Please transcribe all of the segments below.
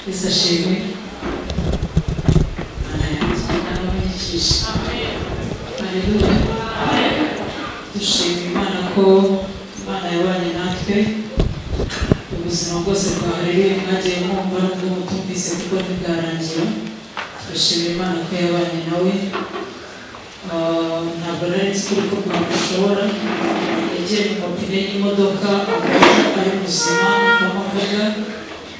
Yesu ashimwe. Mana yanjye arabagisha. Haleluya. Dushima Imana ko Imana yabanye natwe ubuzima bwose bwa Haleluya mwagiye mwumva nubwo mutumvise kuko ntibwarangira. Turashima Imana ko yabanye nawe. Ntabwo nari nzi ko urupfu rwamushobora. Yagiye mu mapine y'imodoka ari muzima avamo avuga,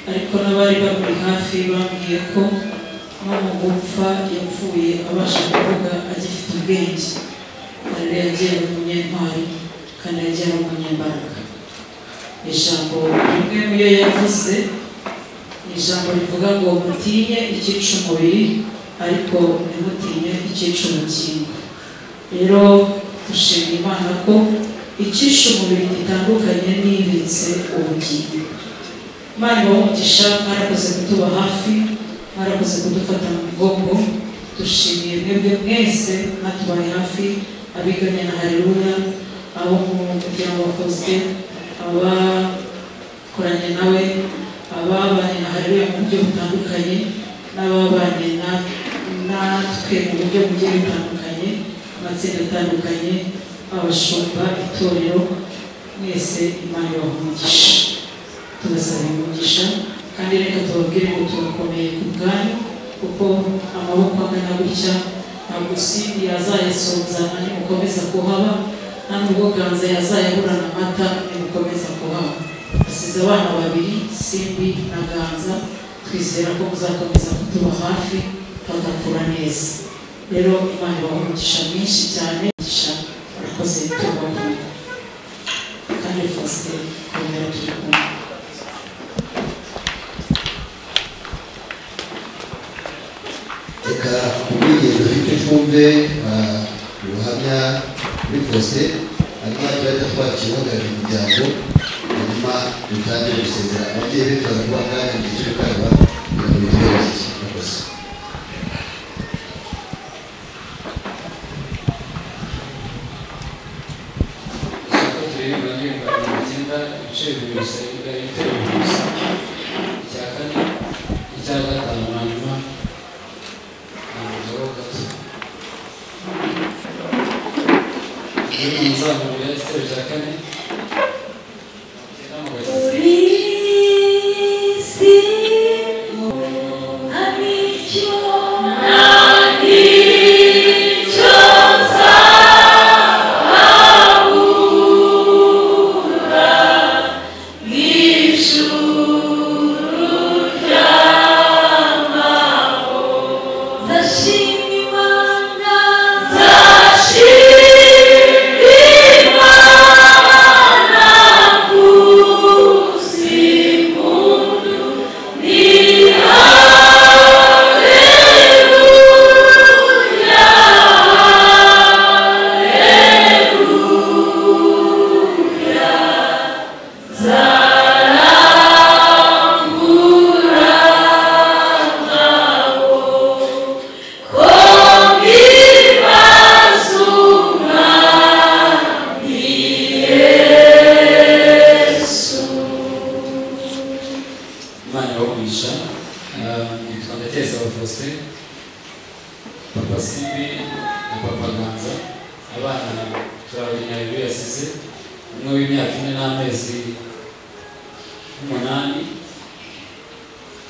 ariko n'abari bamuri hafi bambwiye ko no mu gupfa yapfuye abasha kuvuga agifite ubwenge. Haleluya yagiye ari umunyentwari kandi yagiye ari umunyembaraga. Ijambo rimwe mu yo yavuze ni ijambo rivuga ngo mutinye icyica umubiri ariko ntimutinye icyica ubugingo. Rero dushima Imana ko icyica umubiri gitandukanye n'ibitse ubugingo. Imana ibahe umugisha, mwarakoze kutuba hafi, mwarakoze kudufata mu mugongo. Dushimiye mwebwe mwese mwatubaye hafi, abiganye na Haleluya, abo mu muryango wa Faustin, abakoranye nawe, ababanye na Haleluya mu buryo butandukanye, n'ababanye natwe mu buryo bugiye butandukanye, amatsinda atandukanye, abashumba, itorero, mwese Imana ibahe umugisha. Tubasaba umugisha kandi reka tubabwire ngo turakomeye ku bwanyu, kuko amaboko angana gutya ntabwo Simbi yazayasonzana nimukomeza kuhaba, nta nubwo Ganza yazayaburana amata nimukomeza kuhaba. Asize abana babiri, Simbi na Ganza, twizera ko muzakomeza kutuba hafi bagakura neza. Rero Imana ibahe umugisha mwinshi cyane, umugisha urakoze, tubakunda. Kandi Faustin, komera turi kumwe. Reka kubw'igihe dufite twumve ubuhamya kuri Faustin, hanyuma turahita twakira uhagarariye umuryango, hanyuma dutangire gusezera. Ababyeyi be turaza kubaha akanya mu gihe cyo gukaraba kugira ngo bitubereke. Murakoze. Isoko turirimba indirimbo ya 90 ibice bibiri gusa, ibitero bibiri gusa, icya kane, icya gatanu, hanyuma ntabwo gato. Turi mu nzamurira igitero cya kane, 90 mu gakiza. Imana ibahe. Nitwa Ndacyayisaba Faustin, Papa Simbi na Papa Ganza. Abana turabiri Haleluya yasize, umwe w'imyaka 4 n'amezi 8,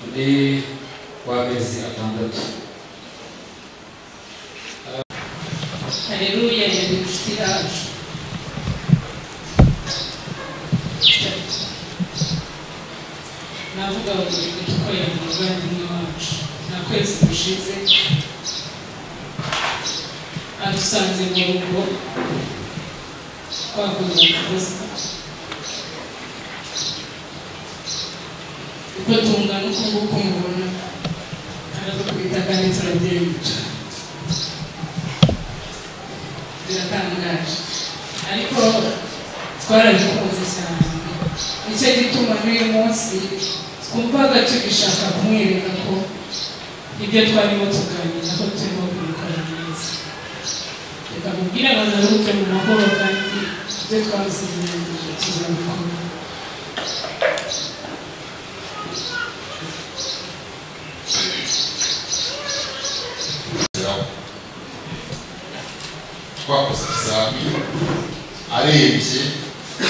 undi w'amezi 6. Haleluya yari inshuti yacu. Navuga ngo kuko yari umuvandimwe wacu. Nta kwezi gushize adusanze mu rugo twakoze ubusa, uko tungana uko nguko mubona, aradukubita kandi turabyemera. Biratangaje ariko twarabikunze cyane. Nicyo gituma n'uyu munsi twumvaga tugishaka kumwereka ko ibyo twarimo tuganira ko turimo kubikora neza. Reka mubwire ngo azaruhuke mu mahoro kandi ibyo twamusezeranyije tuzabikora. Twakoze ikizamini arembye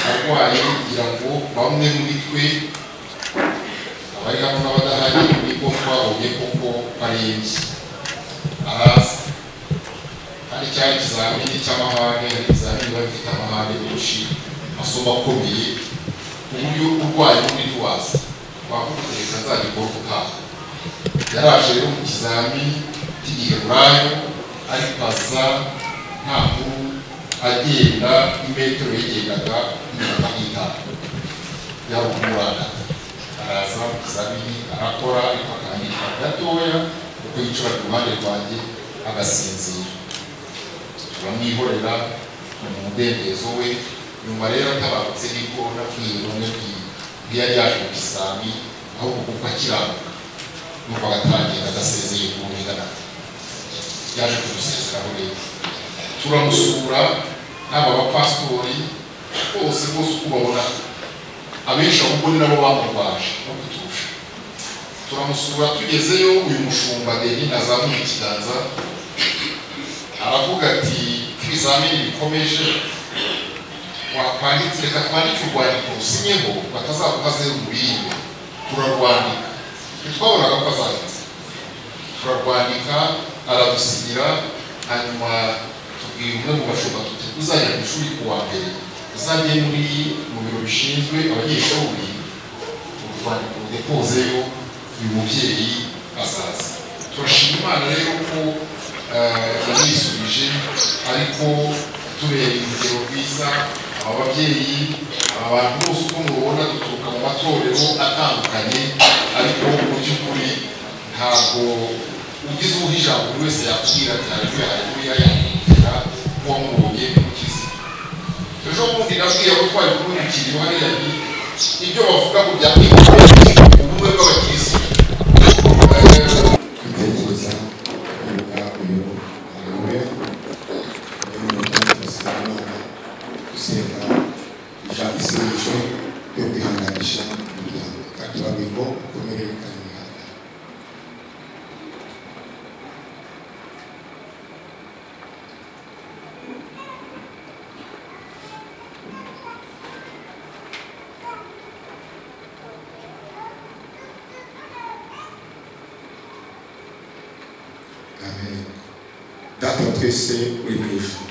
arwaye, kugira ngo bamwe muri twe abari hano n'abadahari nibwo twabonye koko arembye araza. Kandi cyari ikizamini cy'amahane, ikizamini biba bifite amahane menshi, amasomo akomeye, ku buryo urwaye ubundi ntiwaza wakutekereza azagikora utaha. Yaraje rero mu kizamini cy'igiheburayo ariko aza nta nkuru, agenda imetero yagendaga iminota nk'itanu yari ukumurangata. Araza mu kizamini arakora, ariko akandika gatoya kuko yicara ku ruhande rwanjye agasinzira. Turamwihorera mu mudendezo we. Nyuma rero atabarutse nibwo nabwiye bamwe ntiyari yaje mu kizami, ahubwo kuko akiramuka nuko agatangira agasezeye ku bingana. Yaje kudusezeraho rero turamusura, n'aba bapasitori bose bose uko ubabona abenshi ahubwo ni nabo bamurwaje no kuturusha. Turamusura tugezeyo, uyu mushumba Deni azamuye ikiganza aravuga ati ibizamini bikomeje wakwanditse, reka twandike urwandiko rusinyeho batazaguha zeru mu bindi. Turarwandika, ntitwabonaga ko azahita, turarwandika aradusinyira. Hanyuma tubwira umwe mu bashumba tuti uzajya ku ishuri ku wa mbere, uzajye muri mu biro bishinzwe abanyeshuri, urwandiko rudepozeyo, uyu mubyeyi azaza. Turashima Imana rero ko yamwisubije, ariko tubereye urugero rwiza aba babyeyi, aba bantu bose uko mubona duturuka mu matorero atandukanye, ariko mu by'ukuri ntabwo ugize uha ijambo buri wese yakubwira ati haleluya haleluya, yakubwira nk'uwamubonye bimukize. Ejo bundi nabwiye abo twari kumwe mu kiriyo hariya ibyo bavuga ngo bya ubumwe bw'abakirisitu. Gutekereza kwibuka uyu Haleluya n'umuntu gusenga ijambo isengesho ryo kwihanganisha umuryango, kandi turababwiye ngo ukomere kandi mwihangane. Amen. Data wa twese uri mu ijuru,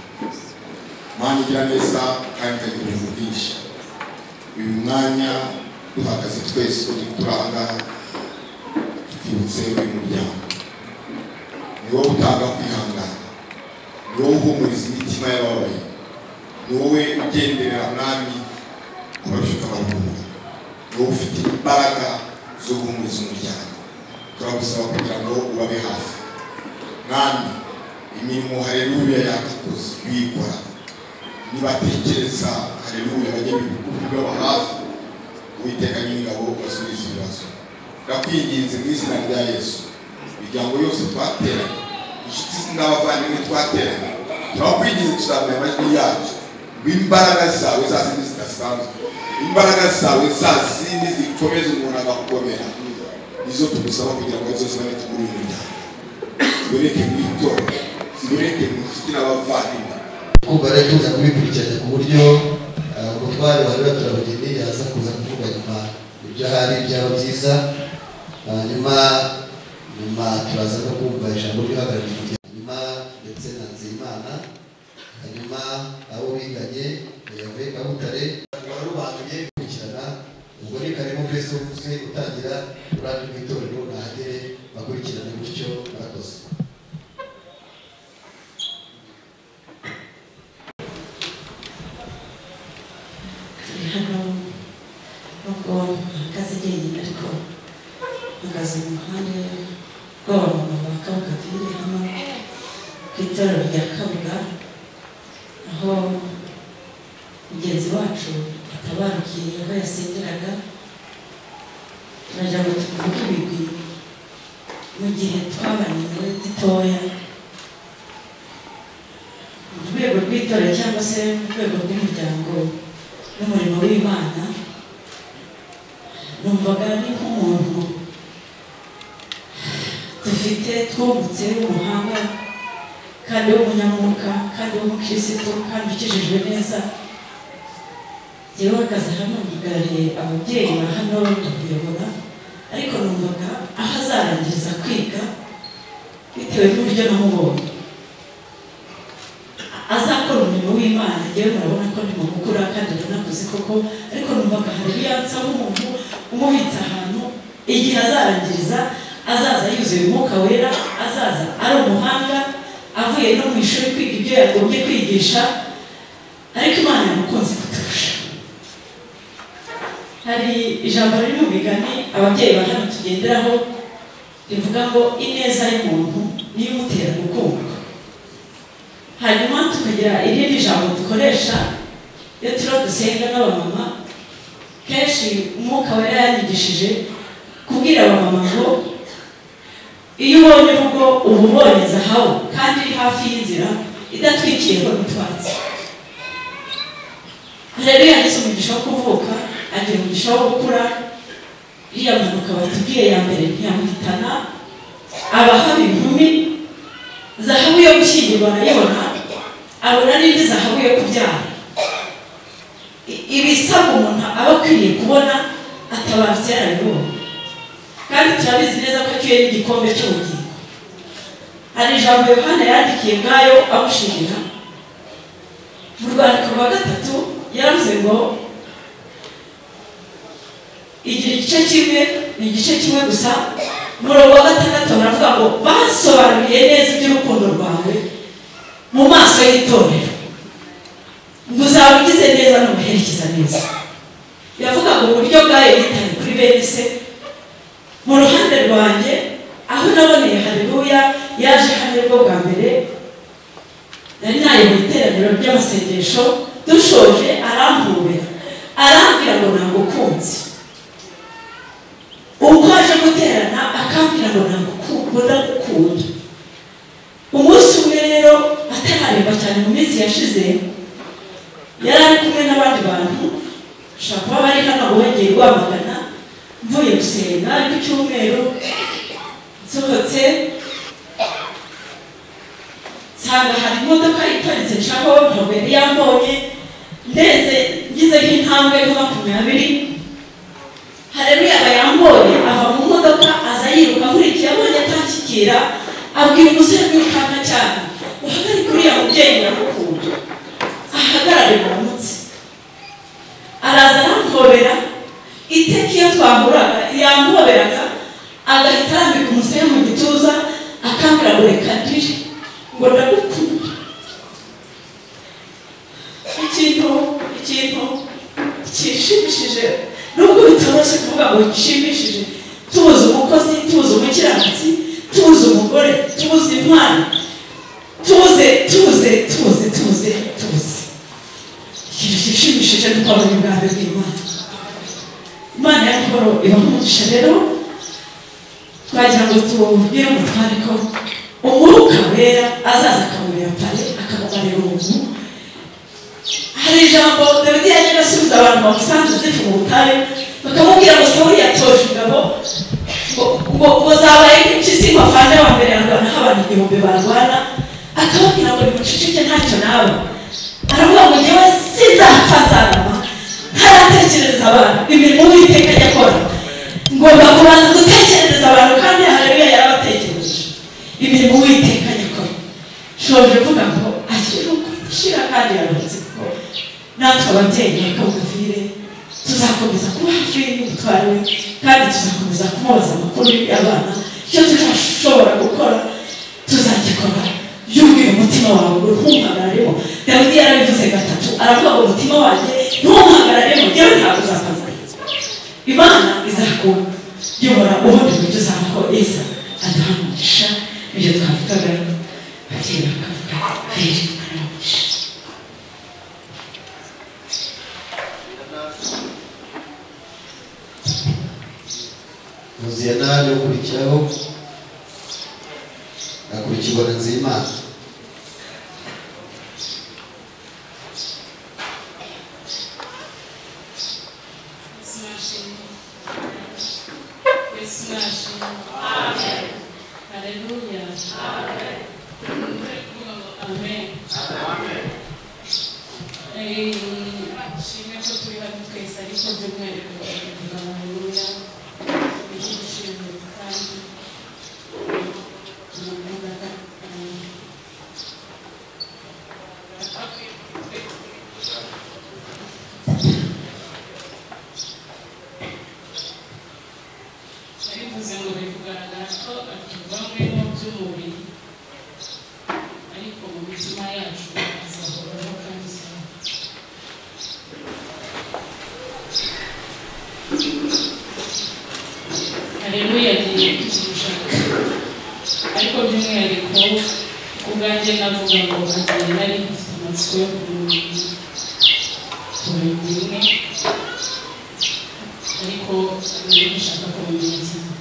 Mana igira neza kandi ikagira ubuntu bwinshi, uyu mwanya duhagaze twese turi aha ngaha twibutse uyu muryango. Ni wowe utanga kwihangana, ni wowe uhumuriza imitima y'abababaye, ni wowe ugenderera Mwami abarushye ukabaruhura, ni wowe ufite imbaraga zo guhumuriza umuryango. Turagusaba kugira ngo ubabe hafi Mwami. Imirimo haleluya yakakoze uyikora, nibatekereza haleluya bajye bibaba hafi. Uwiteka Nyiringabo basubize ibibazo. Ndakwinginze mu izina rya Yesu, imiryango yose twateranye, inshuti n'abavandimwe twateranye, turakwinginze tuzamuye amajwi yacu ngo imbaraga zawe za zindi zidasanzwe, imbaraga zawe za zindi zikomeza umuntu agakomera, nizo tugusaba kugira ngo arizo ziboneke muri uyu muryango, ziboneke mu itorero, ziboneke mu nshuti n'abavandimwe. Kumva rero tuza kubikurikirana ku buryo umutware wa rero turabageni yaza kuza kuvuga nyuma ibyo ahari byaba byiza. Hanyuma nyuma turaza no kumva ijambo ry'uhagarariye umuryango nyuma ndetse na Nzeyimana, hanyuma abo biganye yavuye Kabutare warubanuye gukurikirana. Ubwo ni karibu mbese uvuze gutangira urandi mu itorero nahagere bakurikirane gutyo. Murakoze. Turi hano nubwo mpagaze jyenyine, ariko mpagaze mu ruhande rw'abamama ba Kabuga Ville hano ku itorero rya Kabuga, aho mugenzi wacu atabarukiye aho yasengeraga. Turagira ngo tuvuge ibigwi mu gihe twabanye nawe gitoya mu rwego rw'itorero cyangwa se mu rwego rw'umuryango n'umurimo w'Imana. Numvaga ari nk'umuntu dufite twungutse w'umuhanga. kandi w'umunyamwuka kandi w'umukirisitu kandi ukijijwe neza. Jyewe uhagaze hano mpagarariye ababyeyi ba hano ndakuyobora, ariko numvaga aho azarangiriza kwiga bitewe n'uburyo namubonye azakora umurimo w'Imana. Njyewe murabona ko ndimo gukura kandi ndanakuze koko, ariko numvaga hari ibiyanza nk'umuntu umubitse ahantu igihe azarangiriza azaza yuzuye umwuka wera, azaza ari umuhanga avuye no mu ishuri kwiga ibyo yagombye kwigisha, ariko Imana yamukunze kuturusha. Hari ijambo riri mu migani ababyeyi ba hano tugenderaho rivuga ngo ineza y'umuntu niyo imutera gukundwa. Hanyuma tukagira irindi jambo dukoresha iyo turiho dusenga n'abamama, kenshi umwuka wera yanyigishije kubwira abamama ngo iyo ubonye urugo uba ubonye zahabu kandi iri hafi y'inzira idatwikiyeho n'utwatsi. Rero yagize umugisha wo kuvuka, agira umugisha wo gukura, iriya mpanuka batubwiye ya mbere ntiyamuhitana, abaha inkumi zahabu yo gushyingirwa arayibona, abona n'indi zahabu yo kubyara. Ibisabwa umuntu aba akwiriye kubona atabarutse yarabibonye, kandi turabizi neza ko acyuye n'igikombe cy'ubugingo. Hari ijambo Yohana yandikiye ngayo amushimira mu rwandiko rwa 3, yaravuze ngo igira igice kimwe, ni igice kimwe gusa. Umurongo wa 6 baravuga ngo basobanuriye neza iby'urukundo rwawe mu maso y'itorero, ngo uzaba ugize neza n'umuherekeza neza. Yavugaga uburyo bwayo yitaye kuri bene se. Mu ruhande rwanjye aho naboneye Haleluya yaje hano bwo bwa mbere, nari nayoboye iteraniro ry'amasengesho, dushoje arampobera arambwira ngo nagukunze. Uko aje guterana akambwira ngo ndagukunda. Umunsi umwe rero atarareba cyane mu minsi yashize, yari ari kumwe n'abandi bantu ushobora kuba bari hano bongeye guhamagana, mvuye gusenga ariko icyumweru nsohotse nsanga hari imodoka iparitse ncaho, ntabwo yari yambonye, ndetse ngize nk'intambwe nka 20. Haleluya aba yambonye ava mu modoka aza yiruka nkurikiye, abonye atanshyikira abwira umusore wirukanka cyane, uhagarike uriya mubyeyi ndamukunda, ahagarare muramutse. Araza arampobera, iteka iyo twahuraga yampoberaga agahita arambika umusaya mu gituza akambwira ngo reka ndire ngo ndagukunda. Ikintu gishimishije, nubwo bitoroshye kuvuga ngo gishimishije, tubuze umukozi, tubuze umukiranutsi, tubuze umugore, tubuze intwari, tubuze tubuze tubuze tubuze tubuze. Ikintu gishimishije ni uko abonye ubwami bw'Imana. Imana y'amahoro ibaha umugisha. Rero twagira ngo tubwire umutware ko umwuka wera azaza akamubera pare, akamumarira ubuntu. Hari ijambo Dawidi yajyaga asubiza abantu bamusanze zifu mu butayu, bakamubwira ngo Sawuli yatoje ingabo ngo zabaye nk'impyisi ngo afande wa mbere arwana aho abantu 1000 barwana, akababwira ngo nimuceceke ntacyo naba. Aravuga ngo njyewe sinzapfa nzarama ntaratekerereza abantu imirimo Uwiteka ajya akora. Ngomba kubanza gutekerereza abantu, kandi Haleluya yarabatekereje imirimo Uwiteka ajya akora. Shoje mvuga ngo akiri uko kandi yarutse, kuko natwe ababyeyi ba Kabugavire tuzakomeza kuba hafi y'umutware we, kandi tuzakomeza kumubaza amakuru y'abana. Icyo tuzashobora gukora tuzagikora. Yubwira umutima wawe ngo ntumpagararemo. Dawidi yarabivuze 3, aravuga ngo umutima wanjye ntumpagararemo, njyewe ntabwo uzapfa. Imana izakuyobora ubundi buryo uzabaho. Yesu aduha umugisha. Ibyo twavugaga ababyeyi bakavuga vire aramugisha. Muziyana yo kurikiraho akurikirwa na Nzeyimana. Amen. Haleluya. Amen. ko atuvanyweho by'umubiri, ariko mu mitima yacu azahoraho kandi cyane. Haleluya, agiye tukimushaka, ariko by'umwihariko ku bwanjye navuga ngo agiye nari mfite amatsiko yo kumumenya, turi kumwe ariko nari nshaka kumumenya cyane.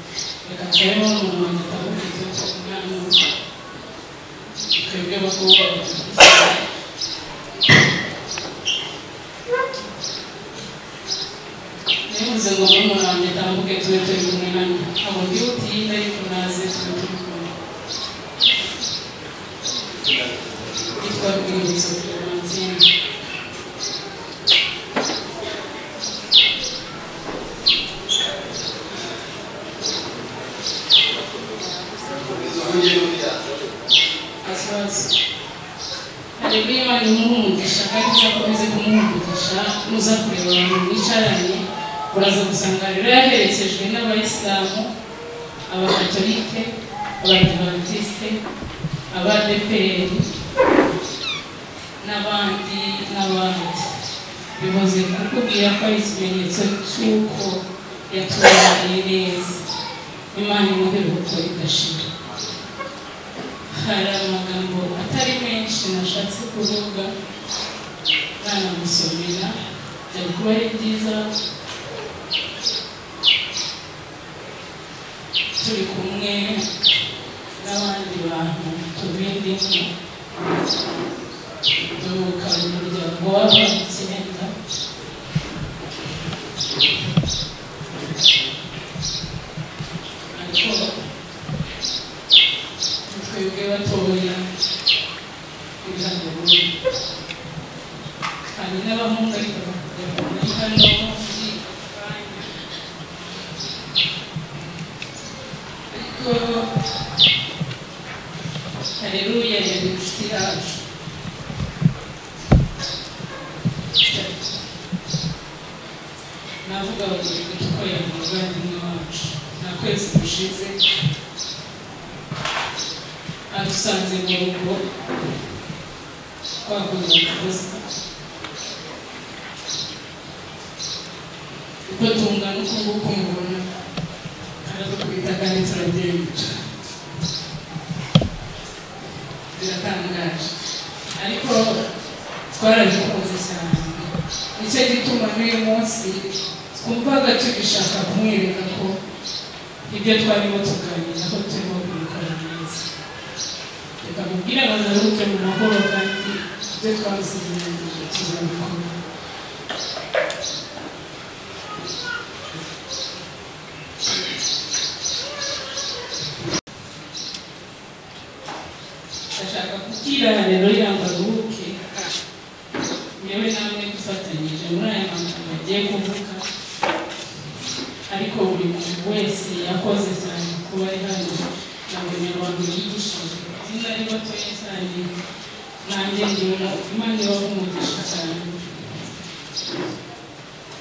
Reka nsabe umuntu wanjye atamufite umwana twebwe bakobwa. Nivuze ngo murumuna wanjye atambuke tube turi kumwe hano, ntabwo ndi butinde ariko naze tube turi kumwe. Yitwa Rwibutso Clementine. Asibazo. Haleluya, Imana imuhe umugisha kandi izakomeze kumuha umugisha. Nuza kureba abantu mwicaranye uraza gusanga rero yaherekejwe n'abayisilamu, abakatolike, abadivantisite, abadeperi n'abandi n'abandi. Bivuze kukubwira ko ari ikimenyetso cy'uko yatubaniye neza. Imana imuhe iruhuko ridashira. Hari amagambo atari menshi nashatse kuvuga, nanamusomera byari kuba ari byiza turi kumwe n'abandi bantu tubindimo, duka mu muryango w'abantu 9. Ariko twebwe batoya kuri hano hari n'abahungu ariko bari hano muri kanya, ariko Haleluya yari inshuti yacu. Navuga ngo kuko yari umuvandimwe wacu. Nta kwezi gushize adusanze mu rugo twakoze amakosa, uko tungana uko nguko mubona aradukubita kandi turabyemera, biratangaje ariko twarabikunze cyane. Nicyo gituma n'uyu munsi twumvaga tubishaka kumwereka ko ibyo twarimo tuganira ko turimo kubikora neza. Reka mubwire ngo naruhuke mu mahoro kandi ibyo twamusezeranyije tuzabikora. Ndashaka kubwira Haleluya ngo aruhuke, yewe namwe dufatanyije muri aya magambo agiye kuvuga, ariko buri muntu wese yakoze cyane kuba ari hano. Nabonye abantu yigishije izina ari batoya cyane, nanjye ndimo. Imana ibahe umugisha cyane.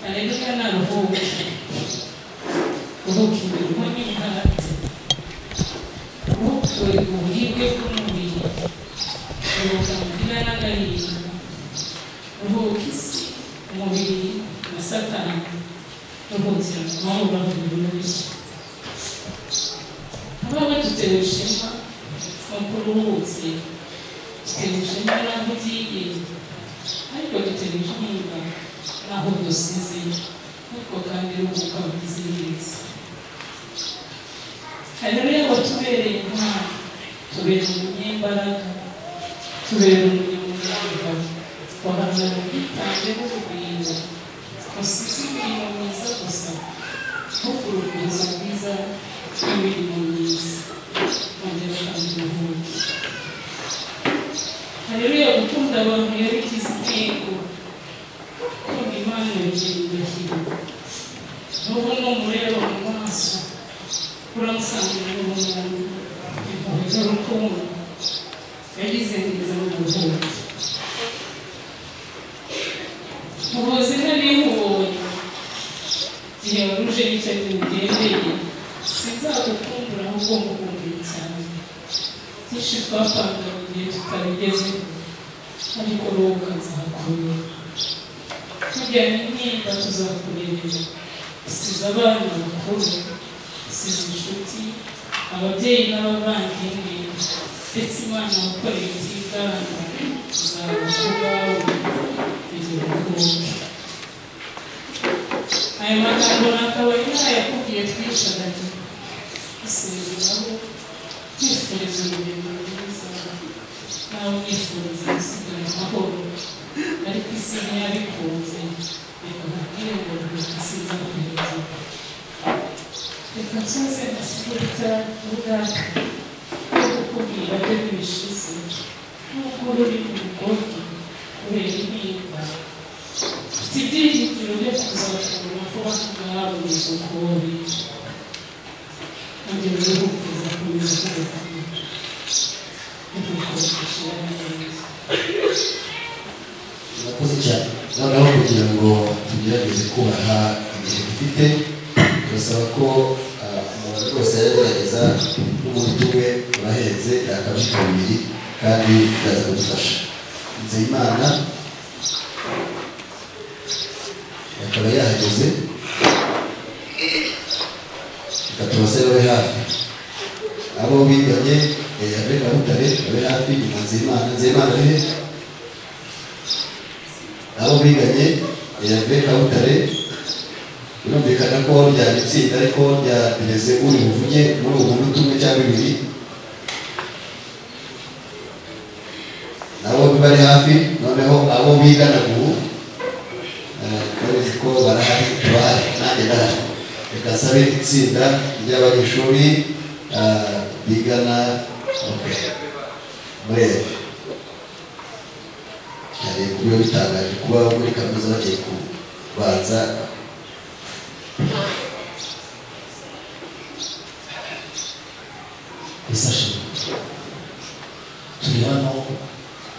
Haleluya, naruhuke, ruhuke imiruho n'imihati, ruhuke uburibwe bw'umubiri, ruhuka amarira n'agahinda, ruhuka isi, umubiri na Satani, ruhukira mu mahoro aho birushye. Aba badutewe ishema nk'uko uruhutse, dutewe ishema n'aho ugiye, ariko dutewe intimba n'aho dusize, ariko kandi ruhuka wizihiza. Haleluya, watubereye intwari, tubera umunyembaraga, tubera umunyamurava, waharanira ubwitange n'urugwiro, usize imirimo myiza gusa, ahubwo urugwiro rwiza n'imirimo myiza. Ongera kandi uruhuke. Haleluya, gukunda abantu yabigize intego, gukunda Imana bigira indahiro. N'ubu numureba mu maso uramusanga ubumuntu, impuhwe n'urukundo yagize neza mu buruhuke. Muhoze nari nkubonye igihe wari uje n'icyo ugendeye, Sinzagukumbura ahubwo ngukumbuye cyane. Byinshi twapanga mu gihe tutabigezeho, ariko ruhuka nzakubera. Tujyanye intimba tuzakurebera. Usize abana bakuru, usize inshuti, ababyeyi n'abavandimwe, ndetse Imana wakoreye utiganda, uzaba ku bwawe kugira uruhuke. Aya magambo nakabaye nayakubwiye twicaranye, gusezeraho, kwifuriza urugendo rwiza, nawe umwifuriza gusigara amahoro, ariko isi ntiyabikunze. Reka nkubwire ngo ruhuka sinzakuheza. Reka nsoze nasiga ubwato bwo kukubwira byo ntibishize, nubwo ruri mu rugogi kubera intimba. Mfite ibyiringiro byo kuzakubona vuba ngaha mu isukuri. Ongera uruhuke, nzakomeza kugukunda. Ntukugushira neza. Murakoze cyane. Noneho kugira ngo tugerageze kubaha igihe dufite, turasaba ko umuntu wese yagerageza n'umuntu umwe urahenze yakabika bibiri kandi biraza kudufasha. Nzeyimana akaba yahageze, reka tubasabe babe hafi. Abo biganye Hervé Kabutare babe hafi, nyuma Nzeyimana. Nzeyimana ari he? Abo biganye Hervé Kabutare, birumvikana ko ryari itsinda ariko ryatereze uri buvuge muri uwo munota umwe cyangwa ibiri, nabo bari hafi. Noneho abo bigana ubu turabizi ko barahari, turahari, nanjye ndahari. Reka nsabe itsinda ry'abanyeshuri bigana muri Hervé. Cyane kuba bitangaje kuba muri kaminuza bagiye kubanza. Isashi turi hano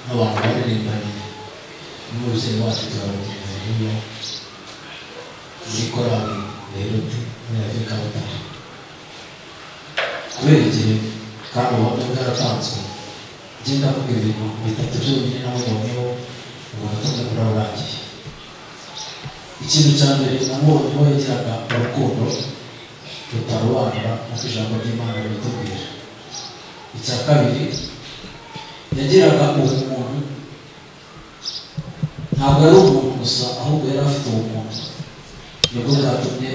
nk'abantu baririmbanye n'umubyeyi wacu, turabagenzi hino muri korali Beirut muri Afurika Butare. Kubera igihe kandi ubuhamya bwaratanzwe, njye ndavuga ibintu bitatu byonyine namubonyeho, umunota umwe urarangiye. Ikintu cya mbere namubonyeho, yagiraga urukundo rutarobanura nk'uko ijambo ry'Imana ribitubwira. Icya kabiri, yagiraga ubumuntu. Ntabwo ari umuntu gusa, ahubwo yari afite ubumuntu, nibwo bwatumye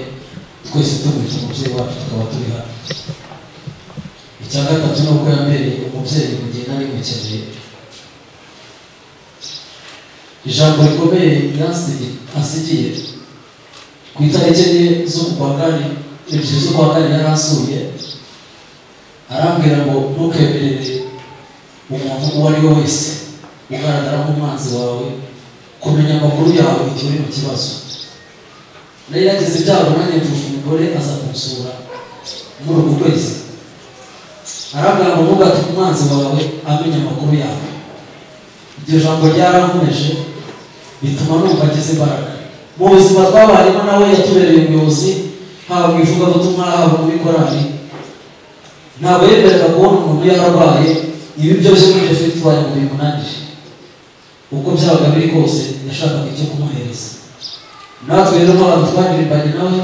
twese tumwita umubyeyi wacu tukaba turi hano. Icya gatatu ni uko yambereye umubyeyi mu gihe nari mukeneye. Ijambo rikomeye yansigiye ku itariki 2 z'ukwa kane, 2 z'ukwa kane, yaransuye arambwira ngo ntukemerere umuntu uwo ari we wese ugaragara nk'umwanzi wawe kumenya amakuru yawe igihe uri mu kibazo. Nari nagize ibyago nanjye mfusha umugore, aza kunsura muri uku kwezi, arambwira ngo ntugatume umwanzi wawe amenya amakuru yawe. Iryo jambo ryarankomeje bituma numva ngize imbaraga. Mu buzima twabayemo nawe yatubereye umuyobozi, haba mu ivugabutumwa, haba muri korali. Ntabwo yemeraga kubona umuntu yararwaye ibi byose muri refegitwari ngo bimunanire. Uko byabaga biri kose yashakaga icyo kumuhereza. Natwe rero nk'abantu twaririmbanye nawe,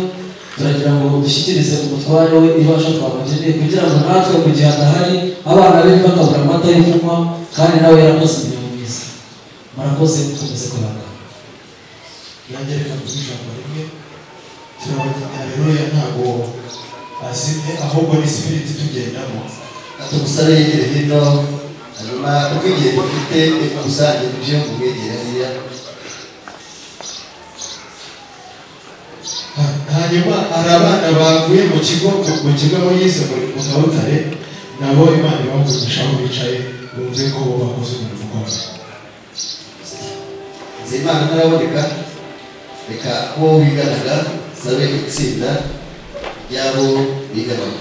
turagira ngo dushyikirize umutware we ibasha twabageneye, kugira ngo natwe mu gihe adahari abana be bakabura amata yo kunywa, kandi nawe yarakoze imirimo myiza. Murakoze, mukomeze kubagana. Nanjye reka mvuge ijambo rimwe. Turabagenera Haleluya, ntabwo azimye ahubwo ni spirit tugendamo. Tugusabe yegere hino, hanyuma kuko igihe dufite rusange nibyo mumwegere hariya. Hanyuma hari abana bavuye mu kigo, mu kigo aho yize mu Kabutare, nabo Imana ibaha aho bicaye bumve ko bakoze umurimo ukomeye. Nzeyimana ntaraboneka, reka abo biganaga sabe itsinda ry'abo biganaga.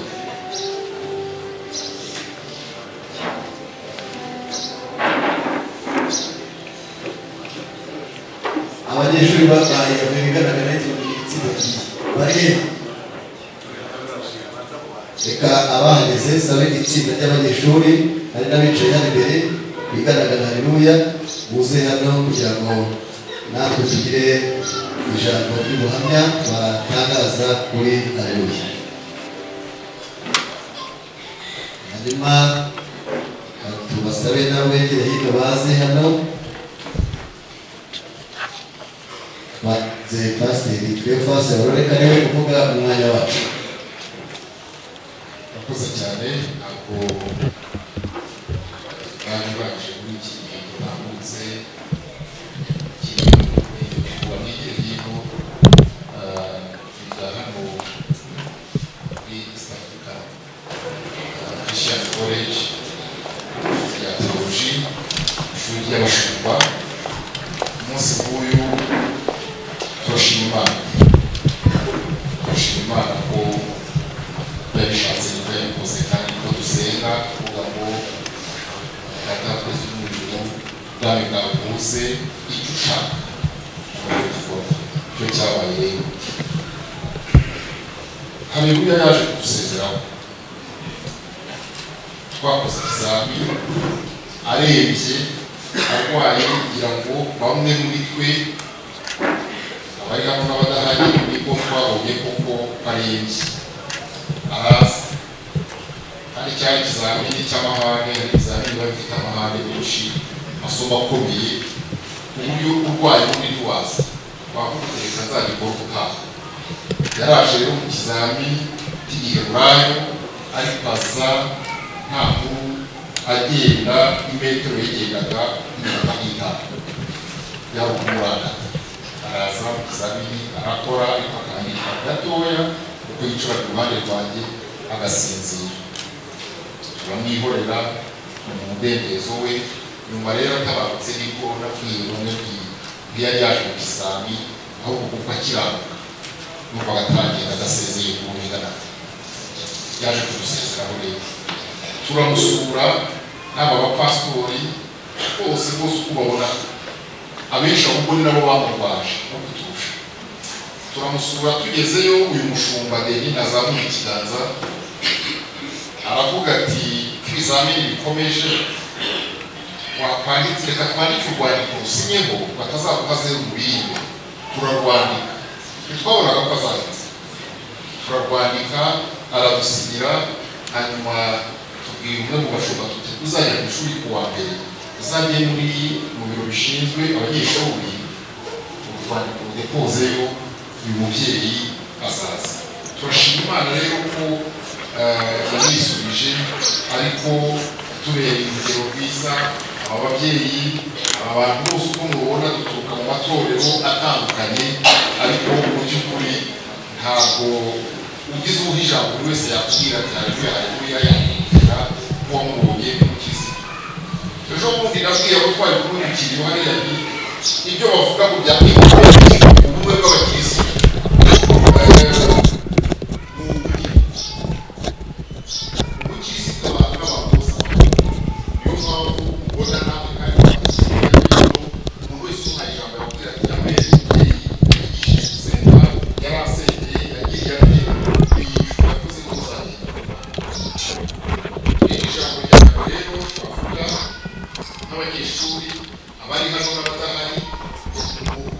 Abanyeshuri babaye biganaga n'itsinda bari he? Reka abahageze sabe itsinda ry'abanyeshuri hari n'abicaye hano imbere biganaga na Haleluya, muze hano kugira ngo natwe tugire ijambo ry'ubuhamya batangaza kuri Haleluya. Hanyuma tubasabe nabo begere hino baze hano, baze Pasiteri Cleophas Baroreka niwe kuvuga umwanya wacu. Murakoze cyane, ntabwo bari baje muri iki gihe gitambutse kuva mwigire hino biga hano muri East Africa Christian College ya Theology, ishuri ry'abashumba. Umunsi nk'uyu turashima Imana, turashima Imana ko yabishatse niko yabikoze, kandi ko dusenga kuvuga ngo Data twese uri mu ijuru, ubwami bwawe buze, icyo ushaka ugikora. Icyo cyabaye rero, Haleluya yaje kudusezeraho. Twakoze ikizamini arembye arwaye, kugira ngo bamwe muri twe abari hano n'abadahari niko twabonye koko arembye araza. Kandi cyari ikizamini cy'amahane, hari ibizamini biba bifite amahane menshi, amasomo akomeye, ku buryo urwaye ubundi ntiwaza wakugutereka nzagikora ubutaha. Yaraje rero mu kizamini cy'igiheburayo, ariko aza nta nkuru, agenda imetero yagendaga iminota nk'itanu yaba kumuranga. Araza mu kizamini arakora, ariko akandika gatoya kuko yicara ku ruhande rwanjye agasinzira. Turamwihorera mu mudendezo we. Nyuma rero atabarutse niko nabwiye bamwe ntiyari yaje mu kizami, ahubwo kuko akiranuka numvaga ataragenda adasezeye ku bingana. Yaje kudusezeraho rero, turamusura n'aba bapasitori bose bose uko ubabona, abenshi ahubwo ni nabo bamurwaje no kuturusha. Turamusura tugezeyo, uyu mushumba Deni azamuye ikiganza aravuga ati ibizamini bikomeje, wakwanditse, reka twandike urwandiko rusinyeho batazaguha zeru mu bindi. Turarwandika, ntitwabonaga ko azanditse, turarwandika aradusinyira. Hanyuma tubwira umwe mu bashumba tuti uzajya ku ishuri ku wa mbere, uzajye muri mu biro bishinzwe abanyeshuri, urwandiko rudepozeyo, uyu mubyeyi azaza. Turashima Imana rero ko yamwisubije, ariko tubereye urugero rwiza aba babyeyi, aba bantu bose uko mubona duturuka mu matorero atandukanye, ariko mu by'ukuri ntabwo ugize uha ijambo buri wese yakubwira ati Haleluya Haleluya, yakubwira nk'uwamubonye nk'umukirisitu. Ejo bundi nabwiye abo twari kumwe mu kiriyo hariya nti ibyo bavuga ngo bya ubumwe bw'abakirisitu umukirisitu abantu n'abantu bose, niyo mpamvu ubona nawe kandi umuntu wese umuhaye ijambo yakubwira ati yambereye umubyeyi, yigishije gusenga, yarasengeye, yagiye ati yakoze ko uzagenda vuba. Iri jambo rya mbere rero twavuga nk'abanyeshuri abari hano n'abadahari,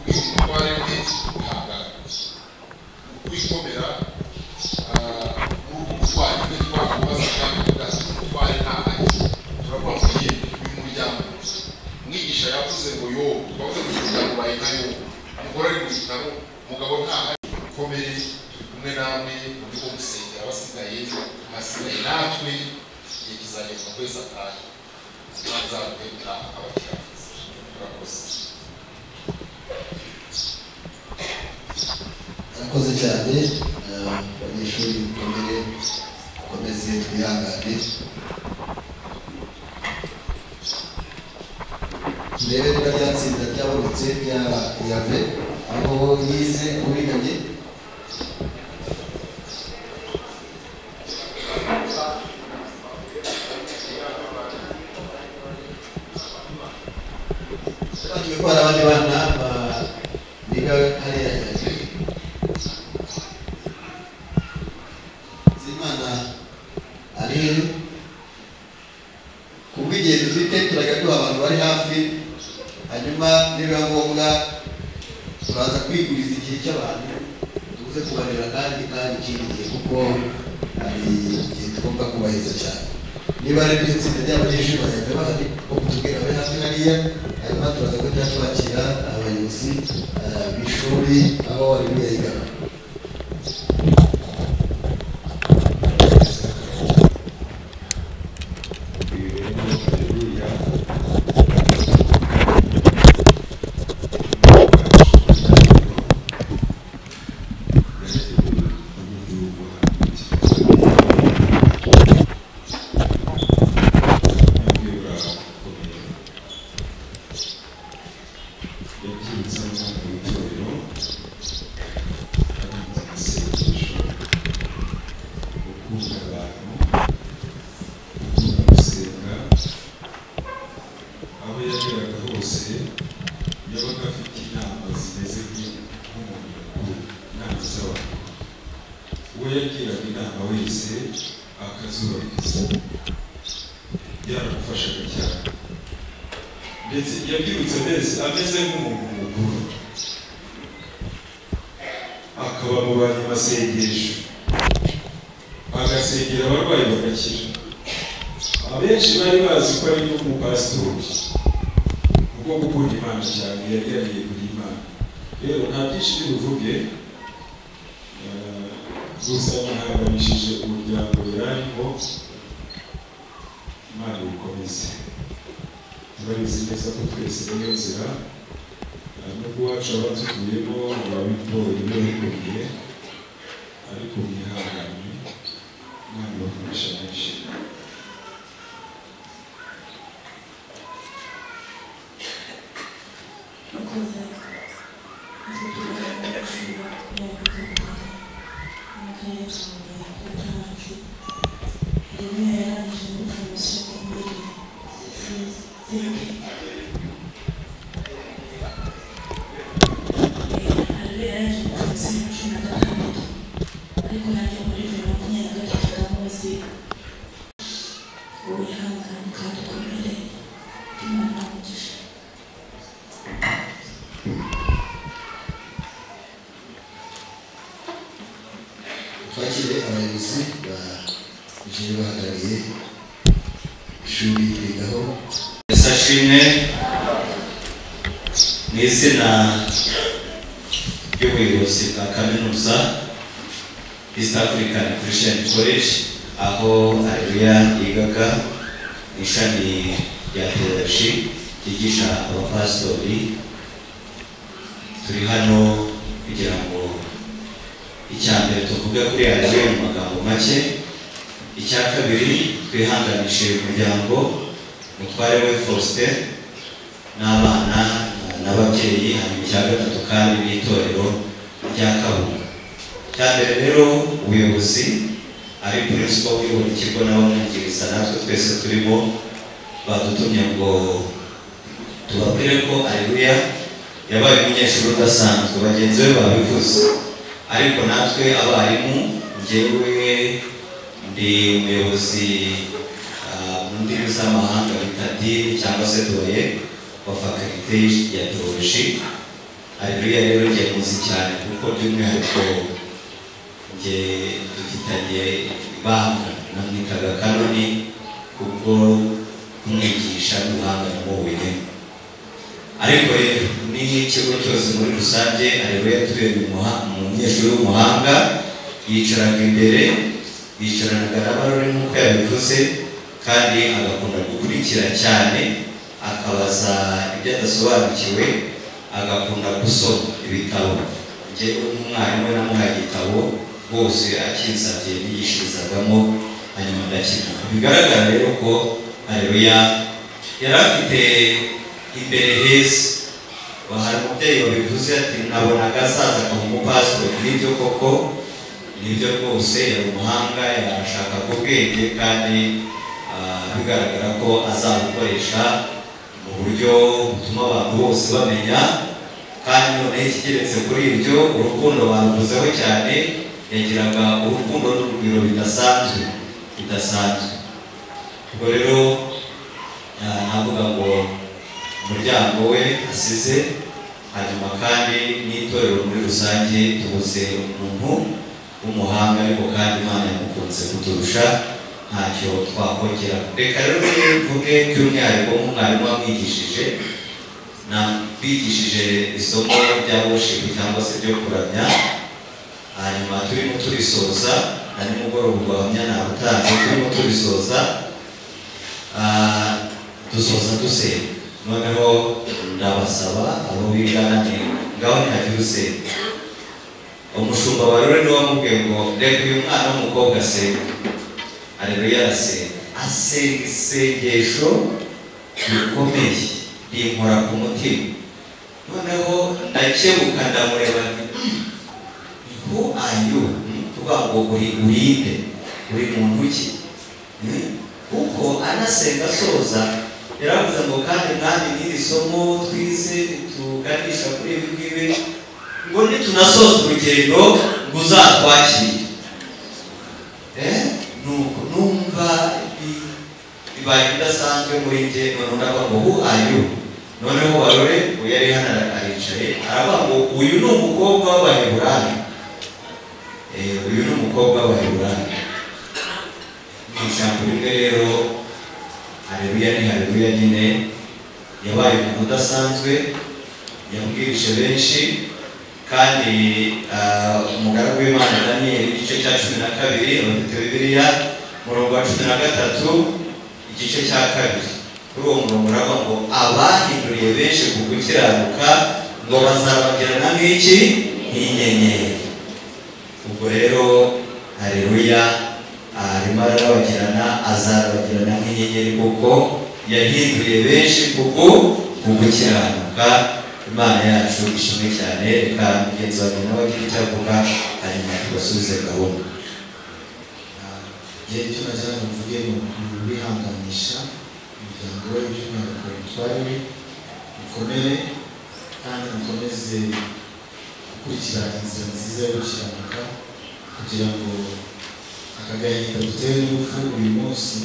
ukubwira umutware we guhangana, ukwikomera muri ubu burwayi bwe. Twakubaza kandi tugazi umutware ntahari, turavuga ngo ye uyu muryango. Umwigisha yavuze ngo yo twavuze ngo uyu muryango ubaye nka yo, umugore ari mu bitaro, umugabo ntahari. Komere, turi kumwe namwe mu buryo bwo gusengera abasigaye, hasigaye natwe igihe kizagera mu kwezi atahe, ntazaduhe gutaha abakiranutsi. Murakoze. Murakoze cyane abanyeshuri, mukomere, mukomeze twihangane, turebe niba rya tsinda ryabonetse rya Yave aho yize ubiganye. Bagiye ko hari abandi bana biga hariya Yave. Zimana Ari hehe? Kubw'igihe dufite turajya duha abantu bari hafi, hanyuma nibiba ngombwa turaza kwiguriza igihe cy'abantu tuze kubareba kandi ikindi gihe, kuko hari igihe tugomba kubaheza cyane. Niba ari itsinda ry'abanyeshuri bazajya bahari bo kutubwira bari hafi hariya, hanyuma turaza guhita twakira abayobozi b'ishuri aho Areruya yigaga. Ameze nk'umuntu mukuru, akaba mu banyamasengesho, agasengera abarwayi bagakira. Abenshi bari bazi ko ari n'umupasitori, kuko gukunda Imana cyane yari yariyeguriye Imana. Rero nta byinshi bibuvuge, gusa nihanganishije umuryango yari arimo, Imana iwukomeze. Turabizi neza ko twese niyo nzira, nubwo iwacu aba tuvuyemo biba bigoye biba bikomeye, ariko mwihangane, Imana ibakoresha menshi. Twakire abayobozi baje bahagarariye ishuri bigaho. Sashimwe mu izina ry'ubuyobozi bwa kaminuza East African Christian College, aho Areruya yigaga mu ishami rya theology ryigisha abapasitori, turi hano kugira ngo icya mbere tuvuge kuri Areruya mu magambo make, icya kabiri twihanganishe umuryango, umutware we Faustin n'abana n'ababyeyi, hanyuma icya gatatu kandi n'itorero rya Kabunga. Icya mbere rero ubuyobozi ari principal uyobora ikigo n'abamwungiriza natwe twese turimo badutumye ngo tubabwire ko Areruya yabaye umunyeshuri udasanzwe, bagenzi be babivuze, ariko natwe abarimu, njyewe ndi umuyobozi mu ndimi z'amahanga bita dini cyangwa se doye wa faculté ya theology. Areruya rero njye muzi cyane kuko by'umwihariko njye dufitanye ibanga, namwitaga Kanoni kubwo kumwigisha n'ubuhanga namubonye. Ariko rero n'ikigo cyose muri rusange, Areruya yatubereye umunyeshuri w'umuhanga, yicaraga imbere, yicaranaga n'abarori nk'uko yabivuze, kandi agakunda gukurikira cyane, akabaza ibyo adasobanukiwe, agakunda gusoma ibitabo. Njyewe nk'umwarimu namuhaye igitabo bose akinsabye nigishirizagamo, hanyuma ndakimuha. Bigaragara rero ko Areruya yari afite imbere heza. Hari umubyeyi wabivuze ati nabonaga asaza akaba umupasitori. Nibyo koko, nibyo rwose, yari umuhanga, yashakaga ubwenge kandi bigaragara ko azabukoresha mu buryo butuma abantu bose bamenya. Kandi noneho ikigeretse kuri ibyo, urukundo baruvuzeho cyane, yagiraga urukundo n'urugwiro bidasanzwe. bidasanzwe. Ubwo rero navuga ngo umuryango we asize, hanyuma kandi n'itorero muri rusange tubuze umuntu w'umuhanga, ariko kandi Imana yamukunze kuturusha, ntacyo twakongera. Reka rero mvuge by'umwihariko nk'umwarimu wamwigishije, nabigishije isomo rya worship cyangwa se ryo kuramya, hanyuma turimo turisoza na nimugoroba ubuhamya nabutanze, turimo turisoza dusoza dusenga. Noneho ndabasaba abo bigana ni ngaho ntihagire usenga. Umushumba wa rero niwe wamubwiye ngo reka uyu mwana w'umukobwa asenge. Aleluya arasenga, asenga isengesho rikomeye rinkora ku mutima. Noneho ndakebuka ndamureba nti who are you? Kuvuga ngo uri urinde, uri muntu ki? Kuko anasenga asoza yaravuze ngo kandi mwami n'iri somo twize tuganisha kuri ibi ngibi, ngo nitunasoza urugendo ngo uzatwakire. Nuko numva bibaye bidasanzwe muri njye. Noneho ndavuga ngo who are you? Noneho Barore uyu yari hano aricaye, aravuga ngo uyu ni umukobwa w'Abaheburayo. Uyu ni umukobwa w'Abaheburayo. Mu ijambo rimwe rero, haleluya ni haleluya nyine, yabaye umuntu udasanzwe, yabwirije benshi, kandi umugaragu w'Imana Daniel igice cya 12, abafite Bibiliya, umurongo wa 13 igice cya 2, kuri uwo murongo uravuga ngo abahinduriye benshi ku gukiranuka ngo bazabagirana nk'iki? Nk'inyenyeri. Ubwo rero haleluya arimo arabagirana, azabagirana nk'inyenyeri kuko yahinduriye benshi ku gukiranuka. Imana yacu ishimwe cyane. Reka mugenzi wanjye nawe agire icyo avuga, hanyuma tubasubize gahunda. Igihe icyo nagira ngo mvuge ni ukubihanganisha umuryango we, by'umwihariko umutware we, mukomere kandi mukomeze gukurikira inzira nziza yo gukiranuka, kugira ngo aka gahinda dutewe n'urupfu uyu munsi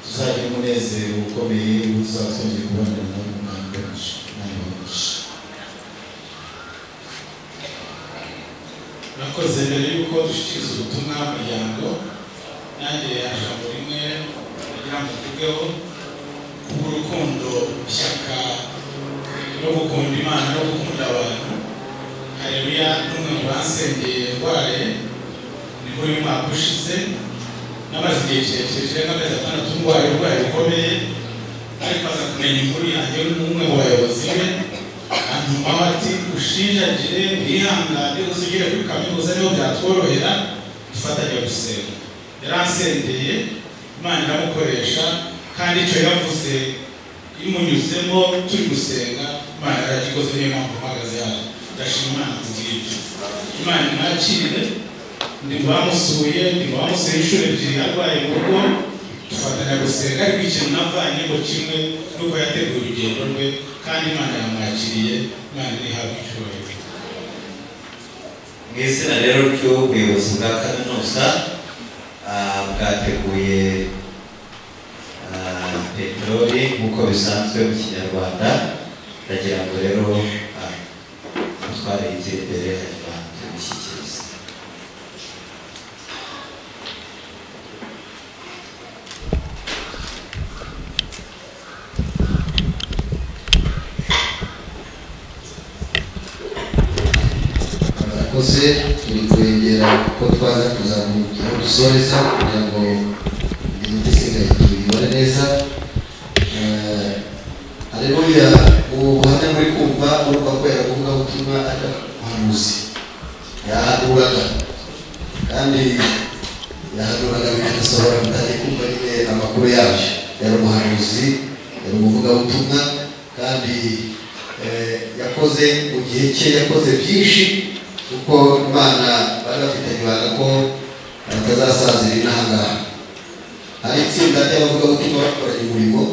tuzagire umunezero ukomeye ubwo tuzaba twongeye kubonana nawe mu bwami bwacu. Murakoze. Mbere y'uko dushyikiriza ubutumwa muryango, nanjye ijambo rimwe nagira ngo mvugeho kubw'urukundo, ishyaka no gukunda Imana no gukunda abantu. Haleluya n'umwe mu basengeye ndwaye ni muri uyu mwaka ushize, namaze igihe kirekire nk'amezi 6 ndwaye uburwayi bukomeye, ariko aza kumenya inkuru yanjye n'umwe mu bayobozi be, antumaho ati ushinjagire wihangane uzugere kuri kaminuza niho byatworohera dufatanye gusenga. Yaransengeye, Imana iramukoresha, kandi icyo yavuze imunyuzemo turi gusenga Imana yaragikoze. Niyo mpamvu mpagaze hano, ndashima Imana kubw'ibyo. Imana imwakire. Ndi mu bamusuye, ndi mu bamusuye inshuro 2 arwaye mu rugo, dufatanya gusenga, ariko ikintu navanye ngo kimwe nuko yateguye urugendo rwe, kandi Imana yamwakiriye. Imana irihabwa icyubahiro. Mu izina rero ry'ubuyobozi bwa kaminuza bwateguye peteroli nk'uko bisanzwe mu Kinyarwanda, ndagira ngo rero mutware yigire imbere hanyuma tumushyikirize. Murakoze. Turi kwegera ko twaza kuzamuka aho dusoreza kugira ngo iminota isigaye tuyibone neza. Haleluya. Ubuhamya muri kumva urumva ko yaravuga ubutumwa ari umuhanuzi, yahanuraga kandi yahanuraga bikanasohora, mutangiye kumva nyine amakuru yabyo. Yari umuhanuzi, yari umuvugabutumwa, kandi yakoze mu gihe cye, yakoze byinshi kuko Imana bari bafitanye ibanga ko batazasazira inaha ngaha. Hari itsinda ry'abavugabutumwa bakoranye umurimo,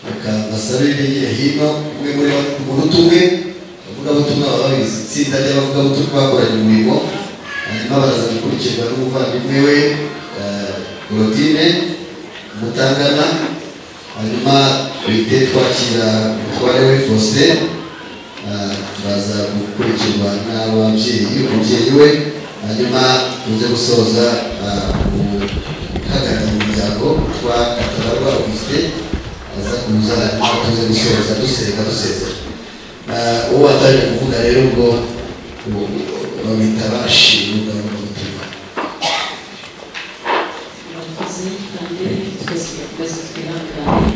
reka basabe bigire hino, umwe muri bo umunota umwe, abavugabutumwa baba babizi. Itsinda ry'abavugabutumwa bakoranye umurimo, hanyuma baraza gukurikirwa n'umuvandimwe we Claudine Mutangana, hanyuma duhite twakira umutware we Faustin, turaza gukurikirwa n'ababyeyi, umubyeyi we, hanyuma tuze gusoza uhagarariye umuryango witwa Katabarwa Augustin aza kuza, hanyuma tuze gusoza dusenga dusezera. Uwo watangiye kuvuga rero ubwo bamwita Bashi umutima. Murakoze kandi twese dukomeze twihangane.